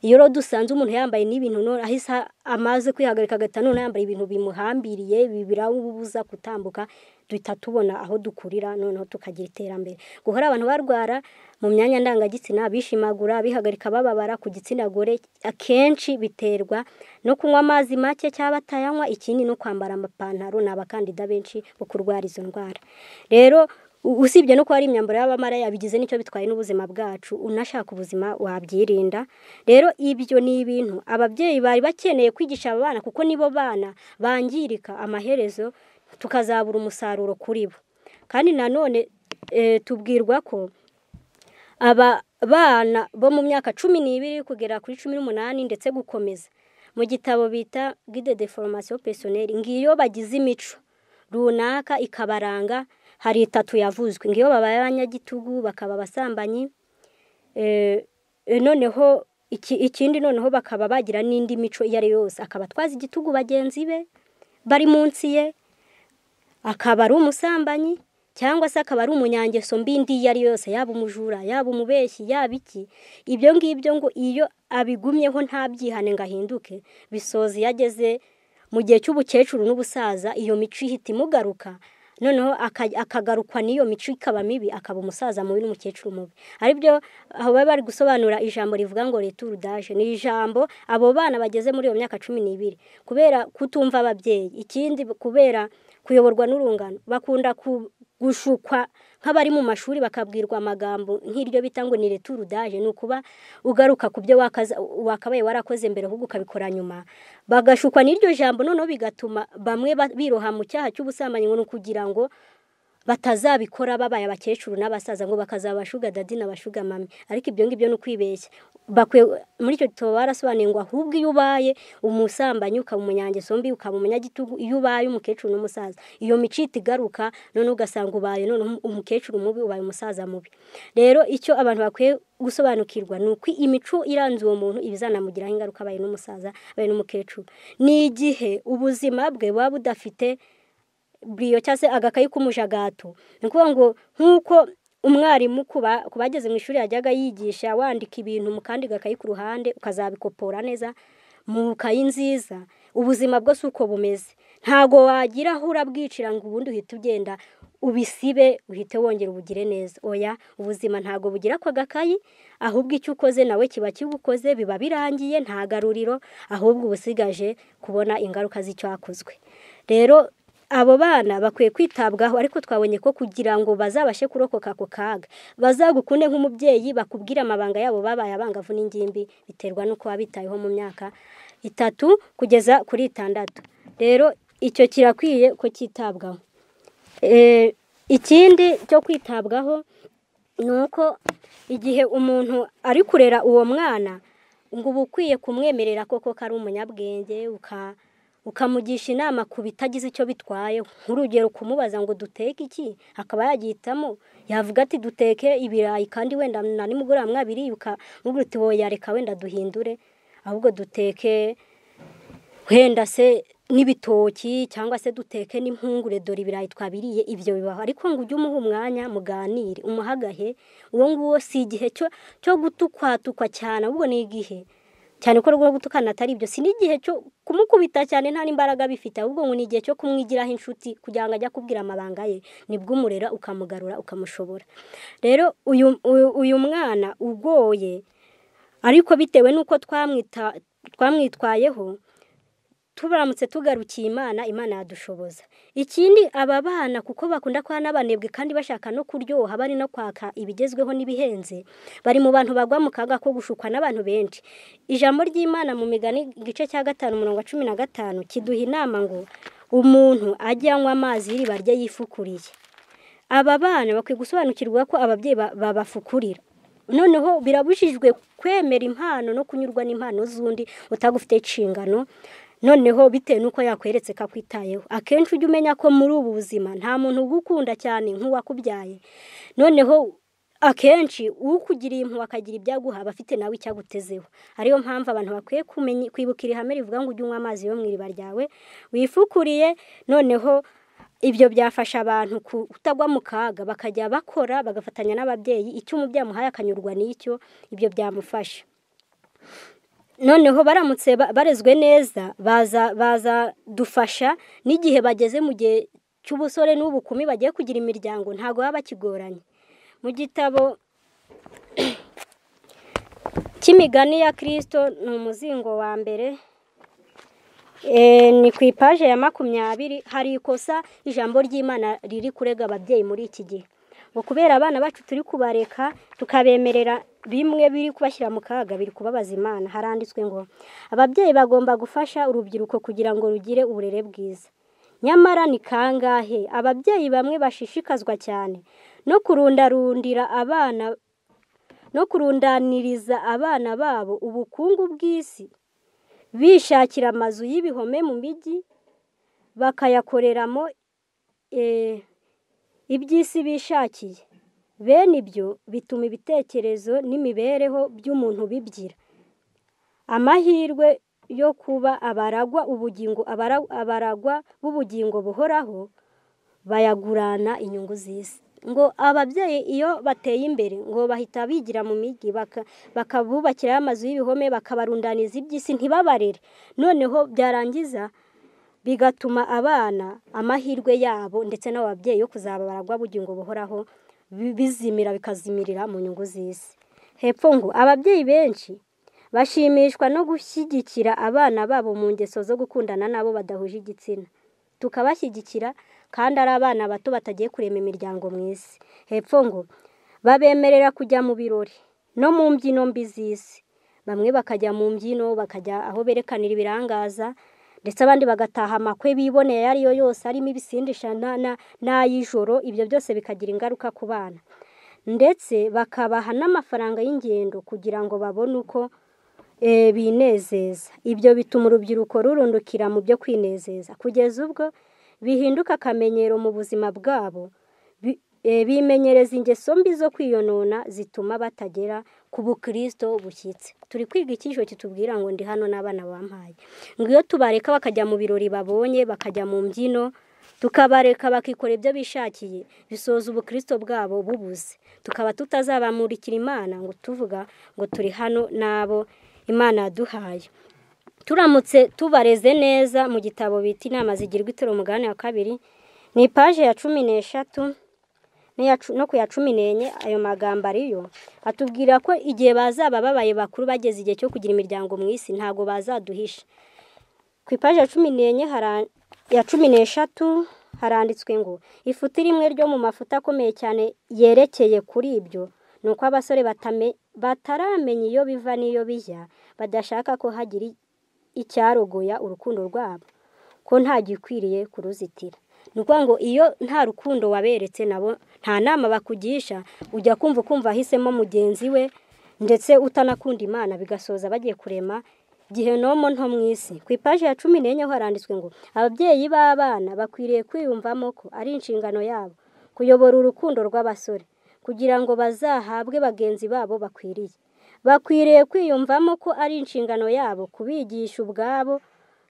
Iyo rero dusanze umuntu yambaye n'ibintu none ahise amaze kwihagarika agahita none yambaye ibintu bimuhambiriye birawubuza gutambuka, duhita tubona aho dukurira noneho tukagira iterambere. Guhora abantu barwara mu myanya ndangagitsina, bishimagura, bihagarika, bababara ku gitsina gore, akenshi biterwa no kunywa amazi make cyangwa batayanywa, ikindi no kwambara amapantaro. Ni abakandida benshi bo kurwara izo ndwara. Rero usibye no kuba ari imyambaro y'abamaraya, bigize n'icyo bitwaye n'ubuzima bwacu, unashaka ubuzima wabyirinda. Rero ibyo ni ibintu ababyeyi bari bakeneye kwigisha aba bana, kuko nibo bana bangirika, amaherezo tukazabura umusaruro kuri bo. Kandi nanone tubwirwa ko aba bana bo mu myaka 12 kugera kuri 18 ndetse gukomeza, mu gitabo bita Guide de formation personnelle, ngiyo bagize imico runaka ikabaranga, hari itatu yavuzwe. Ngiyo babaye abanyagitugu, bakaba abasambanyi, noneho ikindi noneho bakaba bagira n'indi mico iyo ari yose, akaba atwaza igitugu bagenzi be bari munsi ye, akaba ari umusambanyi, cyangwa se akaba ari umunyangeso mbi indi iyo ari yose, yaba umujura, yaba umubeshyi, yaba iki. Ibyo ngibyo ngo iyo abigumyeho ntabyihane ngo ahinduke, bisoza iyo ageze mu gihe cy'ubukecuru n'ubusaza, iyo mico ihita imugaruka, noneho akagarukwa n'iyo mico ikaba mibi, akaba umusaza mubi n'umukecuru mubi. Aribyo aho baba bari gusobanura ijambo rivuga ngo retour d'âge. Ni ijambo abo bana bageze muri iyo myaka 12, kubera kutumva ababyeyi, ikindi kubera kuyoborwa n'urungano, bakunda gushukwa nk'abari mu mashuri, bakabwirwa amagambo nk'iryo bita ngo ni retour d'âge, ni ukuba ugaruka ku byo wakabaye warakoze mbere ahubwo ukabikora nyuma. Bagashukwa n'iryo jambo, noneho bigatuma bamwe biroha mu cyaha cy'ubusambanyi, ngo ni ukugira ngo batazabikora babaye abakecuru n'abasaza, ngo bakazaba sugar daddy n'aba sugar mummy. Ariko ibyo ngibyo ni ukwibeshya. Bakwiye muri icyo gitabo barasobanuye ngo ahubwo iyo ubaye umusambanyi, ukaba umunyangeso mbi, ukaba umunyagitugu, iyo ubaye umukecuru n'umusaza, iyo mico ihita igaruka, noneho ugasanga ubaye noneho umukecuru mubi, ubaye umusaza mubi. Rero icyo abantu bakwiye gusobanukirwa ni uko imico iranze uwo muntu ibizanamugiraho ingaruka abaye n'umusaza, abaye n'umukecuru. Ni igihe ubuzima bwe buba budafite buriyo cyangwa se agakayi k'umujagato. Ni ukuvuga ngo nk'uko umwarimu ku bageze mu ishuri yajyaga yigisha wandika ibintu mu kandi gakayi ku ruhande, ukazabikopora neza mu kayi nziza, ubuzima bwo si uko bumeze. Ntago wagira aho urabwicira ngo ubundi uhite ugenda ubisibe uhite wongera ubugire neza. Oya, ubuzima ntago bugira ako gakayi, ahubwo icyo ukoze nawe kiba kigukoze, biba birangiye, nta garuriro, ahubwo uba usigaje kubona ingaruka z'icyakozwe. Rero abo bana bakwiye kwitabwaho, ariko twabonye ko kugira ngo bazabashe kurokoka ako kaga, bazagukunde nk'umubyeyi, bakubwire amabanga yabo babaye abangavu n'ingimbi, biterwa n'uko wabitayeho mu myaka 3 kugeza kuri 6. Rero icyo kirakwiye ko cyitabwaho. Ikindi cyo kwitabwaho ni uko igihe umuntu ari kurera uwo mwana, ngo uba ukwiye kumwemerera koko ko ari umunyabwenge, ukamugisha inama ku bitagize icyo bitwaye. Nk'urugero kumubaza ngo duteke iki, akaba yagihitamo, yavuga ati duteke ibirayi, kandi wenda na nimugoroba mwabiriye, ukamubwira uti oya reka wenda duhindure, ahubwo duteke wenda se n'ibitoki, cyangwa se duteke n'impungure, dore ibirayi twabiriye. Ibyo bibaho. Ariko ngo ujye umuha umwanya muganire, umuhagahe uwo nguwo. Si igihe cyo gutukwatukwa cyane, ahubwo ni igihe cyane ko rwo gutukana atari ibyo, si n'igihe cyo kumukubita cyane, nta n'imbaraga bifite, ahubwo ngo ni igihe cyo kumwigiraho inshuti kugira ngo ajye akubwira amabanga ye, nibwo umurera ukamugarura ukamushobora. Rero uyu mwana ugoye, ariko bitewe n'uko twamwitwayeho, turamutse tugarukiye Imana, Imana yadushoboza. Ikindi, aba bana kuko bakunda kuba n'abanebwe kandi bashaka no kuryoha, bari no kwaka ibigezweho n'ibihenze, bari mu bantu bagwa mu kaga ko gushukwa n'abantu benshi. Ijambo ry'Imana mu Migani igice cya 5 umurongo wa 15 kiduha inama ngo umuntu ajye anywa amazi y'iriba rye yifukuriye. Aba bana bakwiye gusobanukirwa ko ababyeyi babafukurira. Noneho birabujijwe kwemera impano no kunyurwa n'impano z'undi utagufite inshingano, noneho bitewe n'uko yakweretse ko akwitayeho. Akenshi ujye umenya ko muri ubu buzima nta muntu ugukunda cyane nk'uwakubyaye. Noneho akenshi ukugiriye impuhwe akagira ibyo aguha, aba afite nawe icyo agutezeho. Ariyo mpamvu abantu bakwiye kwibuka iri hame rivuga ngo ujye unywa amazi yo mu iriba ryawe wifukuriye. Noneho ibyo byafasha abantu kutagwa mu kaga, bakajya bakora bagafatanya n'ababyeyi, icyo umubyeyi amuhaye akanyurwa n'icyo, ibyo byamufasha. Noneho baramutse barezwe neza baza dufasha n'igihe bageze mu gihe cy'ubusore n'ubukumi bagiye kugira imiryango, ntago baba bakigoranye. Mu gitabo cy'imigani ya Kristo ni umuzingo wa mbere, ni ku ipaje ya 20, hari ikosa ijambo ry'Imana riri kurega ababyeyi muri iki gihe, ngo kubera abana bacu turi kubareka tukabemerera bimwe biri kubashyira mu kaga, biri kubabaza Imana. Haranditswe ngo ababyeyi bagomba gufasha urubyiruko kugira ngo rugire uburere bwiza. Nyamara ni kangahe ababyeyi bamwe bashishikazwa cyane no kurundarundira abana no kurundaniriza abana babo ubukungu bw'isi, bishakira amazu y'ibihome mu mijyi bakayakoreramo iby'isi bishakiye. Bene ibyo bituma ibitekerezo n'imibereho by'umuntu bibyira. Amahirwe yo kuba abaragwa ubugingo, abaragwa b'ubugingo buhoraho bayagurana inyungu z'isi. Ngo ababyeyi iyo bateye imbere ngo bahita bigira mu mijyi, bakabubakira amazu y'ibihome, bakabarundaniza iby'isi ntibabarere. Noneho byarangiza bigatuma abana amahirwe yabo ndetse n'ababyeyi yo kuzaba abaragwa b'ubugingo buhoraho bizimira, bikazimirira mu nyungu z'isi. Hepfo ngo ababyeyi benshi bashimishwa no gushyigikira abana babo mu ngeso zo gukundana nabo badahuje igitsina, tukabashyigikira kandi ari abana bato batagiye kurema imiryango mu isi. Hepfo ngo babemerera kujya mu birori no mu mbyino mbi z'isi, bamwe bakajya mu mbyino, bakajya aho berekanira ibirangaza, ndetse abandi bagataha amakwe biboneye ariyo yose arimo ibisindisha n'ay'ijoro. Ibyo byose bikagira ingaruka ku bana, ndetse bakabaha n'amafaranga y'ingendo kugira ngo babone uko binezeza. Ibyo bituma urubyiruko rurundukira mu byo kwinezeza kugeza ubwo bihinduka akamenyero mu buzima bwabo, bimenyereza ingeso mbi zo kwiyonona zituma batagera ku bukristo bushyitse. Turi kwiga icyisho kitubwira ngo ndi hano n'abana bampaye. Ngo iyo tubareka bakajya mu birori babonye, bakajya mu mbyino, tukabareka bakikora ibyo bishakiye, bisoza ubukristo bwabo bubuze, tukaba tutazabamurikira Imana ngo tuvuga ngo turi hano n'abo Imana yaduhaye. Turamutse tubareze neza, mu gitabo bita Inama zigirwa itorero umugabane wa 2, ni ipaje ya 13 no ku ya 14, ayo magambo ariyo atubwira ko igihe bazaba babaye bakuru bageze igihe cyo kugira imiryango mu isi, ntago bazaduhisha. Ku ipaje ya 14 ya 13 haranditswe ngo ifuti rimwe ryo mu mafuta akomeye cyane yerekeye kuri ibyo ni uko abasore bataramenya iyo biva n'iyo bijya, badashaka ko hagira icyarogoya urukundo rwabo, ko nta gikwiriye kuruzitira. Ni ukuvuga ngo iyo nta rukundo waberetse nabo, nta nama bakugisha, ujya kumva ukumva ahisemo mugenzi we, ndetse utanakunda Imana, bigasoza bagiye kurema gihenomo nto mu isi. Ku ipaji ya 14 ho haranditswe ngo ababyeyi b'abana bakwiriye kwiyumvamo ko ari inshingano yabo kuyobora urukundo rw'abasore kugira ngo bazahabwe bagenzi babo bakwiriye. Bakwiriye kwiyumvamo ko ari inshingano yabo kubigisha ubwabo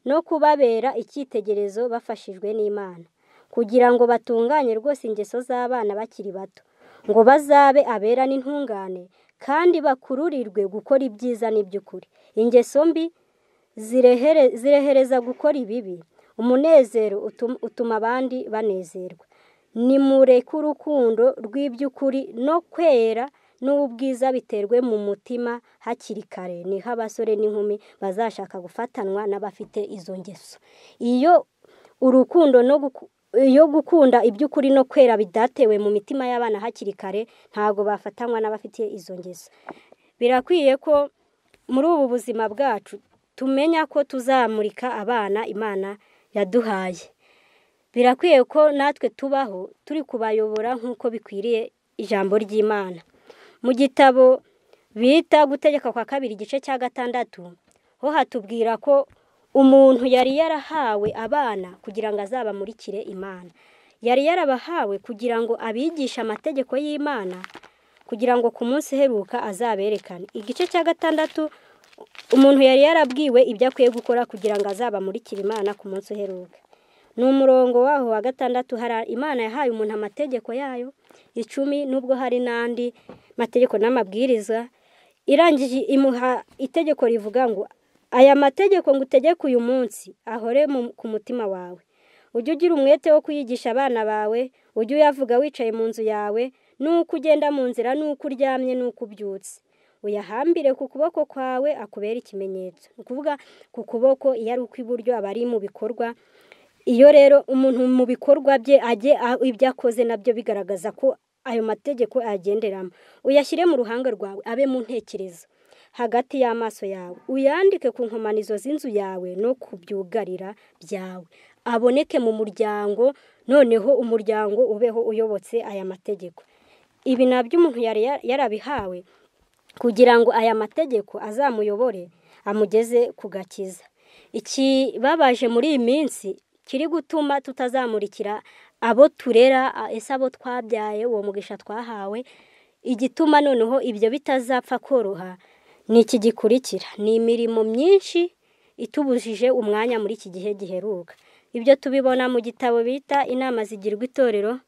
no kubabera icyitegererezo bafashijwe n'Imana, kugira ngo batunganye rwose ingeso z'abana bakiri bato, ngo bazabe abera n'intungane kandi bakururirwe gukora ibyiza n'iby'ukuri. Ingeso mbi zirehereza gukora ibibi, umunezero utuma abandi banezerwa. Nimureke urukundo rw'iby'ukuri no kwera n'ubwiza biterwe mu mutima hakiri kare, niho abasore n'inkumi bazashaka gufatanwa n'abafite izo ngeso. Iyo urukundo no iyo gukunda iby'ukuri no kwera bidatewe mu mitima y'abana hakiri kare, ntago bafatanwa n'abafite izo ngeso. Birakwiye ko muri ubu buzima bwacu tumenya ko tuzamurika abana Imana yaduhaye. Birakwiye ko natwe tubaho turi kubayobora nk'uko bikwiriye ijambo ry'Imana. Mu gitabo bita Gutegeka kwa Kabiri igice cya 6, ho hatubwira ko umuntu yari yarahawe abana kugira ngo azabamurikire Imana. Yari yarabahawe kugira ngo abigishe amategeko y'Imana, kugira ngo ku munsi uheruka azaberekane. Igice cya 6, umuntu yari yarabwiwe ibyo akwiye gukora kugira ngo azabamurikire Imana ku munsi uheruka. Ni umurongo waho wa 6, hari Imana yahaye umuntu amategeko yayo 10, nubwo hari n'andi mategeko n'amabwiriza. Irangije imuha itegeko rivuga ngo aya mategeko ngutegeka uyu munsi ahore ku mutima wawe, ujye ugira umwete wo kuyigisha abana bawe, ujye uyavuga wicaye mu nzu yawe, n'uko ugenda mu nzira, n'uko uryamye, n'uko ubyutse, uyahambire ku kuboko kwawe akubere ikimenyetso. Ni ukuvuga ku kuboko iyo ari ukw'iburyo aba ari mu bikorwa. Iyo rero umuntu mu bikorwa bye ajye ibyo akoze nabyo bigaragaza ko ayo mategeko ayagenderamo. Uyashyire mu ruhanga rwawe abe mu ntekerezo hagati y'amaso yawe, uyandike ku nkomanizo z'inzu yawe no ku byugarira byawe, aboneke mu muryango, noneho umuryango ubeho uyobotse aya mategeko. Ibi nabyo umuntu yari yarabihawe kugira ngo aya mategeko azamuyobore amugeze ku gakiza. Ikibabaje muri iyi minsi kiri gutuma tutazamurikira abo turera, ese abo twabyaye, uwo mugisha twahawe, igituma noneho ibyo bitazapfa koroha ni iki gikurikira: ni imirimo myinshi itubujije umwanya muri iki gihe giheruka. Ibyo tubibona mu gitabo bita Inama zigirwa itorero,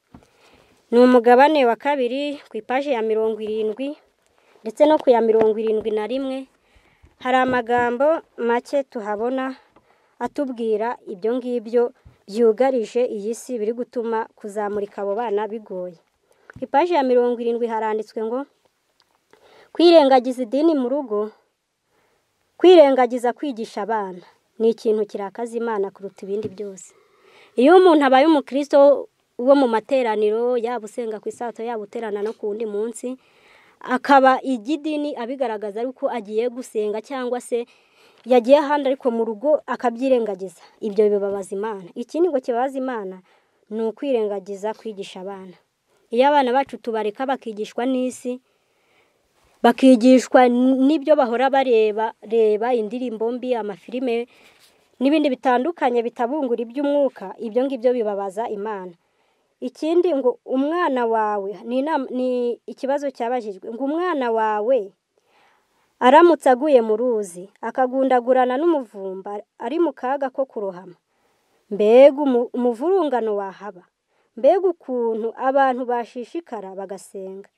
ni umugabane wa 2 ku ipaji ya 70 ndetse no ku ya 71. Hari amagambo make tuhabona atubwira ibyo ngibyo byugarije iyi si biri gutuma kuzamurika abo bana bigoye. Ku ipaji ya 70 haranditswe ngo kwirengagiza idini mu rugo, kwirengagiza kwigisha abana ni ikintu kirakaza Imana kuruta ibindi byose. Iyo umuntu abaye umukristo wo mu materaniro, yaba usenga ku isato, yaba uterana no ku wundi munsi, akaba iby'idini abigaragaza ariko agiye gusenga cyangwa se yagiye ahandi ariko mu rugo akabyirengagiza, ibyo bibabaza Imana. Ikindi ngo kibabaza Imana ni ukwirengagiza kwigisha abana. Iyo abana bacu tubareka bakigishwa n'isi, bakigishwa n'ibyo bahora bareba, reba indirimbo mbi, amafilime n'ibindi bitandukanye bitabungura iby'umwuka, ibyo ngibyo bibabaza Imana. Ikindi ngo umwana wawe, ni ikibazo cyabajijwe ngo umwana wawe aramutse aguye mu ruzi akagundagurana n'umuvumba ari mu kaga ko kurohama, mbega umuvurungano wahaba, mbega ukuntu abantu bashishikara bagasenga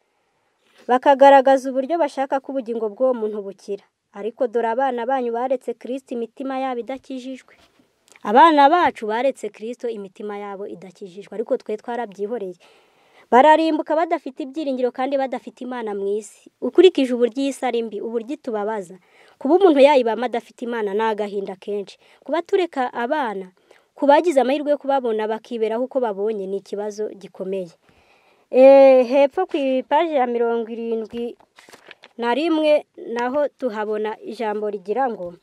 bakagaragaza uburyo bashaka ko ubugingo bw'uwo muntu bukira. Ariko dore abana banyu baretse Kristo imitima yabo idakijijwe. Abana bacu baretse Kristo imitima yabo idakijijwe, ariko twe twarabyihoreye. Bararimbuka badafite ibyiringiro kandi badafite Imana mu isi. Ukurikije uburyo iyi si ari mbi, uburyo itubabaza, kuba umuntu yayibamo adafite Imana ni agahinda kenshi. Kuba tureka abana, kubagize amahirwe yo kubabona bakiberaho uko babonye ni ikibazo gikomeye. Hepfo ku ipaji ya 71 naho tuhabona ijambo rigira ngo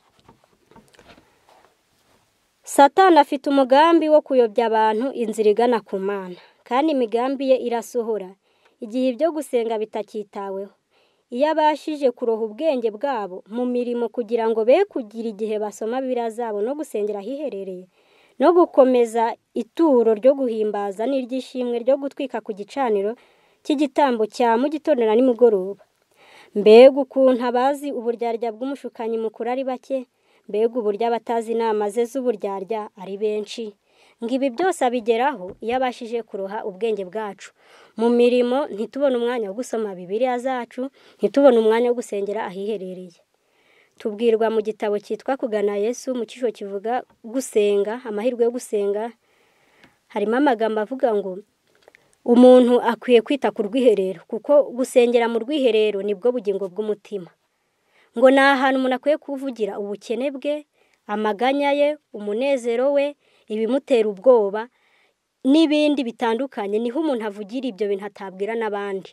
Satani afite umugambi wo kuyobya abantu inzira igana ku Mana, kandi imigambi ye irasohora igihe ibyo gusenga bitakitaweho. Iyo abashije kuroha ubwenge bwabo mu mirimo kugira ngo be kugira igihe basoma Bibiliya zabo no gusengera ahiherereye, no gukomeza ituro ryo guhimbaza n'iry'ishimwe ryo gutwika ku gicaniro cy'igitambo cya mu gitondo na nimugoroba. Mbega ukuntu abazi uburyarya bw'umushukanyi mukuru ari bake, mbega uburyo abatazi inama ze z'uburyarya ari benshi. Ngo ibi byose abigeraho iyo abashije kuroha ubwenge bwacu mu mirimo, ntitubone umwanya wo gusoma Bibiliya zacu, ntitubone umwanya wo gusengera ahiherereye. Tubwirwa mu gitabo cyitwa Kugana Yesu, mu cyiciro kivuga gusenga, amahirwe yo gusenga, harimo amagambo avuga ngo umuntu akwiye kwita ku rwiherero, kuko gusengera mu rwiherero nibwo bugingo bw'umutima. Ngo ni ahantu umuntu akwiye kuvugira ubukene bwe, amaganya ye, umunezero we, ibimutera ubwoba n'ibindi bitandukanye. Niho umuntu avugira ibyo bintu atabwira n'abandi.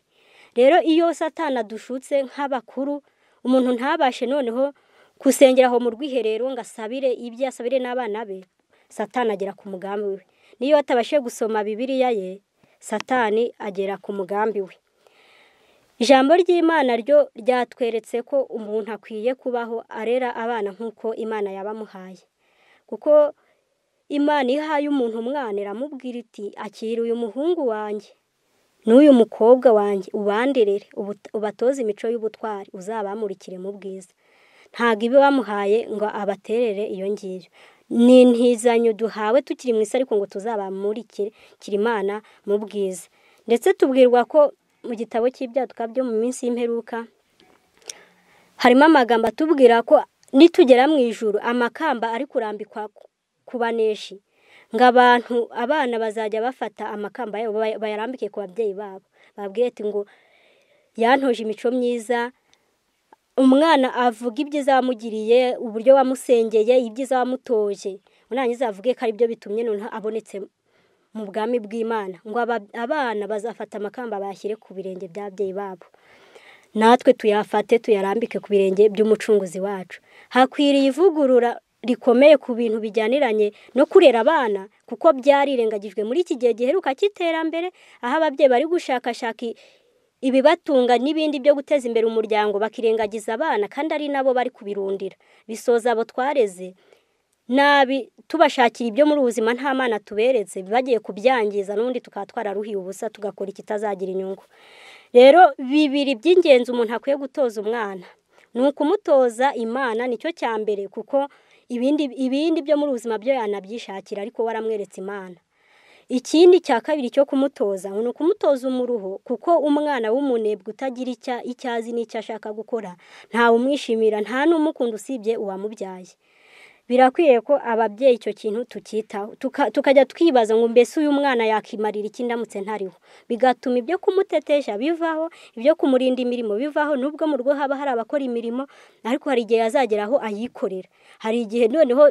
Rero iyo Satani adushutse nk'abakuru, umuntu ntabashe noneho gusengera aho mu rwiherero ngo asabire ibyo asabire n'abana be, Satani agera ku mugambi we. Niyo atabashe gusoma Bibiliya ye, Satani agera ku mugambi we. Ijambo ry'Imana ryo ryatweretse ko umuntu akwiye kubaho arera abana nk'uko Imana yabamuhaye, kuko Imana ihaye umuntu umwana iramubwira iti akira uyu muhungu wanjye n'uyu mukobwa wanjye, ubanderere, ubatoze imico y'ubutwari, uzabamurikire mu bwiza. Ntabwo ibe bamuhaye ngo abaterere iyo ngiyo. Ni intizanyo duhawe tukiri mu isi, ariko ngo tuzabamurikire Imana mu bwiza. Ndetse tubwirwa ko mu gitabo cy'Ibyaduka byo mu minsi y'imperuka, Harimo amagambo atubwira ko nitugera mu ijuru amakamba ari kurambikwa ku baneshi, ngo abantu abana bazajya bafata amakamba yabo bayarambike ku babyeyi babo, bababwire ati ngo yantoje imico myiza. Umwana avuga ibyiza wamugiriye, uburyo wamusengeye, ibyiza wamutoje, narangiza avuge ko aribyo bitumye noneho abonetse mu bwami bw'Imana. Ngo abana bazafata amakamba bayashyire ku birenge by'ababyeyi babo, natwe tuyafate tuyarambike ku birenge by'umucunguzi wacu. Hakwiriye ivugurura rikomeye ku bintu bijyaniranye no kurera abana, kuko byarirengagijwe muri iki gihe giheruka cy'iterambere, aho ababyeyi bari gushakashaka ibibatunga n'ibindi byo guteza imbere umuryango, bakirengagiza abana kandi ari nabo bari kubirundira. Bisoza abo twareze nabi tubashakira ibyo muri ubuzima nta mana tuberetse, bagiye kubyangiza n'ubundi tukaba twararuhiye ubusa, tugakora ikitazagira inyungu. Rero bibiri by'ingenzi umuntu akwiye gutoza umwana ni ukumutoza Imana, nicyo cya mbere, kuko ibindi byo muri ubuzima byo yanabyishakira ariko waramweretse Imana. Ikindi cya kabiri cyo kumutoza ni ukumutoza umuruho, kuko umwana w'umunebwe utagira icyo azi n'icyo ashaka gukora ntawe umwishimira, nta n'umukunda usibye uwamubyaye. Birakwiye ko ababyeyi icyo kintu tukitaho, tukajya twibaza ngo mbese uyu mwana yakimarira iki ndamutse ntariho, bigatuma ibyo kumutetesha bivaho, ibyo kumurinda imirimo bivaho. Nubwo mu rugo haba hari abakora imirimo, ariko hari igihe azagera aho ayikorera. Hari igihe noneho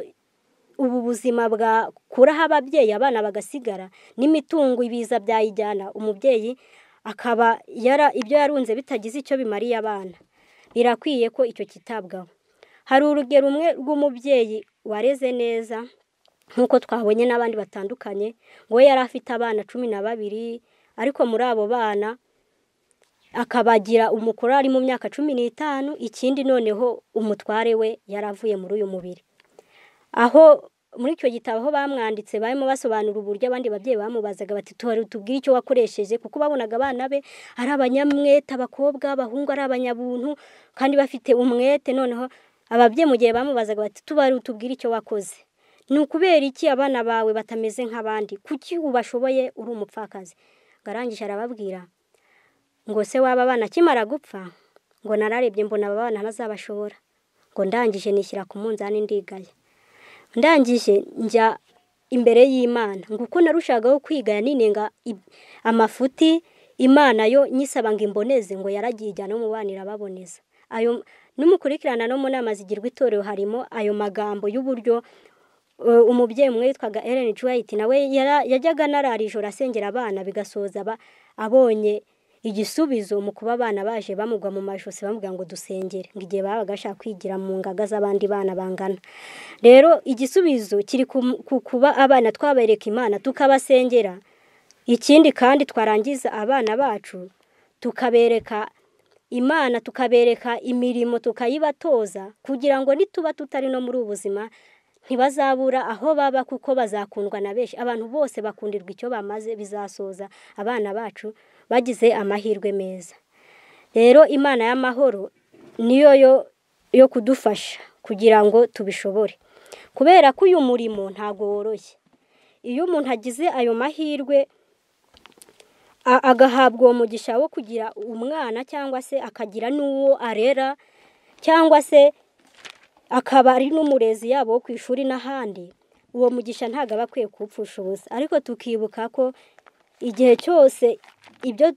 ubu buzima bwakuraho ababyeyi, abana bagasigara n'imitungo ibiza byayijyana, umubyeyi akaba ibyo yarunze bitagize icyo bimariye abana. Birakwiye ko icyo kitabwaho. Hari urugero rumwe rw'umubyeyi wareze neza nk'uko twabonye n'abandi batandukanye, ngo yari afite abana 12, ariko muri abo bana akabagira umukuru ari mu myaka 15, ikindi noneho umutware we yaravuye muri uyu mubiri. Aho muri icyo gitabo aho bamwanditse barimo basobanura uburyo abandi babyeyi bamubazaga bati tubwire icyo wakoresheje, kuko babonaga abana be ari abanyamwete, abakobwa, abahungu ari abanyabuntu kandi bafite umwete. Noneho ababyeyi mu gihe bamubazaga bati tubwire icyo wakoze, ni ukubera iki abana bawe batameze nk'abandi, kuki ubashoboye uri umupfakazi? Arangije arababwira ngo se waba abana akimara gupfa, ngo nararebye mbona aba bana ntazabashobora, ngo ndangije nishyira ku munzani ndigaya, ndangije njya imbere y'Imana, ngo uko narushagaho kwigaya ninenga amafuti Imana yo nyisaba ngo imboneze, ngo yaragiye ijyana no mu bana irababoneza. Ayo n'umukurikirana no mu nama zigirwa itorero harimo ayo magambo y'uburyo umubyeyi umwe witwaga Ellen White nawe yajyaga anarara ijoro asengera abana, bigasoza abonye igisubizo mu kuba abana baje bamugwa mu majosi bamubwira ngo dusengere, ngo igihe babaga bashaka kwigira mu ngaga z'abandi bana bangana. Rero igisubizo kiri ku kuba abana twabereka Imana tukabasengera, ikindi kandi twarangiza abana bacu tukabereka Imana, tukabereka imirimo, tukayibatoza, kugira ngo nituba tutari no muri ubu buzima ntibazabura aho baba, kuko bazakundwa na benshi. Abantu bose bakundirwa icyo bamaze, bizasoza abana bacu bagize amahirwe meza. Rero Imana y'amahoro niyo yo kudufasha kugira ngo tubishobore, kubera ko uyu murimo ntago woroshye. Iyo umuntu agize ayo mahirwe agahabwa uwo mugisha wo kugira umwana, cyangwa se akagira n'uwo arera, cyangwa se akaba ari n'umurezi yabo wo ku ishuri n'ahandi, uwo mugisha ntago aba akwiye kuwupfusha ubusa. Ariko tukibuka ko igihe cyose ibyo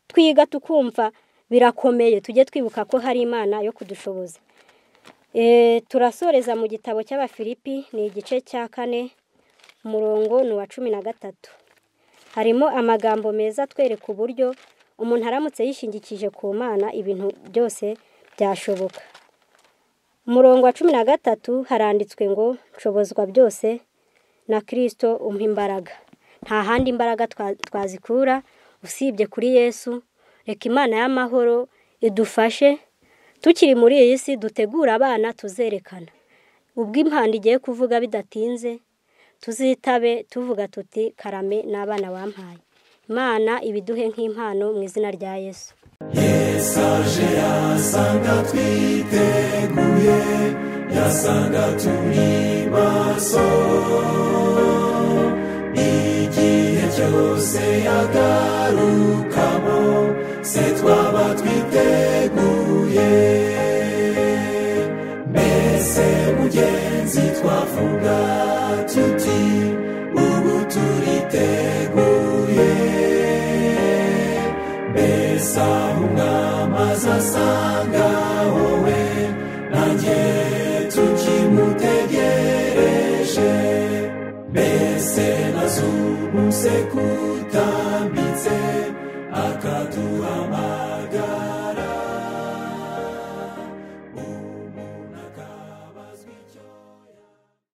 twiga tukumva birakomeye, tujye twibuka ko hari Imana yo kudushoboza. Turasoreza mu gitabo cy'Abafilipi, ni igice cya 4, umurongo ni uwa 13. Harimo amagambo meza atwereka uburyo umuntu aramutse yishingikije ku Mana ibintu byose byashoboka. Umurongo wa 13 haranditswe ngo nshobozwa byose na Kristo umpa imbaraga. Nta handi imbaraga twazikura usibye kuri Yesu. Reka Imana y'amahoro idufashe tukiri muri iyi si, dutegura abana tuzerekana. Ubwo impanda igiye kuvuga bidatinze, tuzitabe tuvuga tuti karame n'abana wampaye. Imana ibiduhe nk'impano mu izina rya Yesu. Yesu aje yasanga twiteguye, yasanga turi maso, igihe cyose yagarukamo se twaba twiteguye. Twavuga tuti ubu turiteguye. Mbese aho umwami azasanga wowe nanjye tukimutegereje? Mbese nazumuse kutambitse akaduha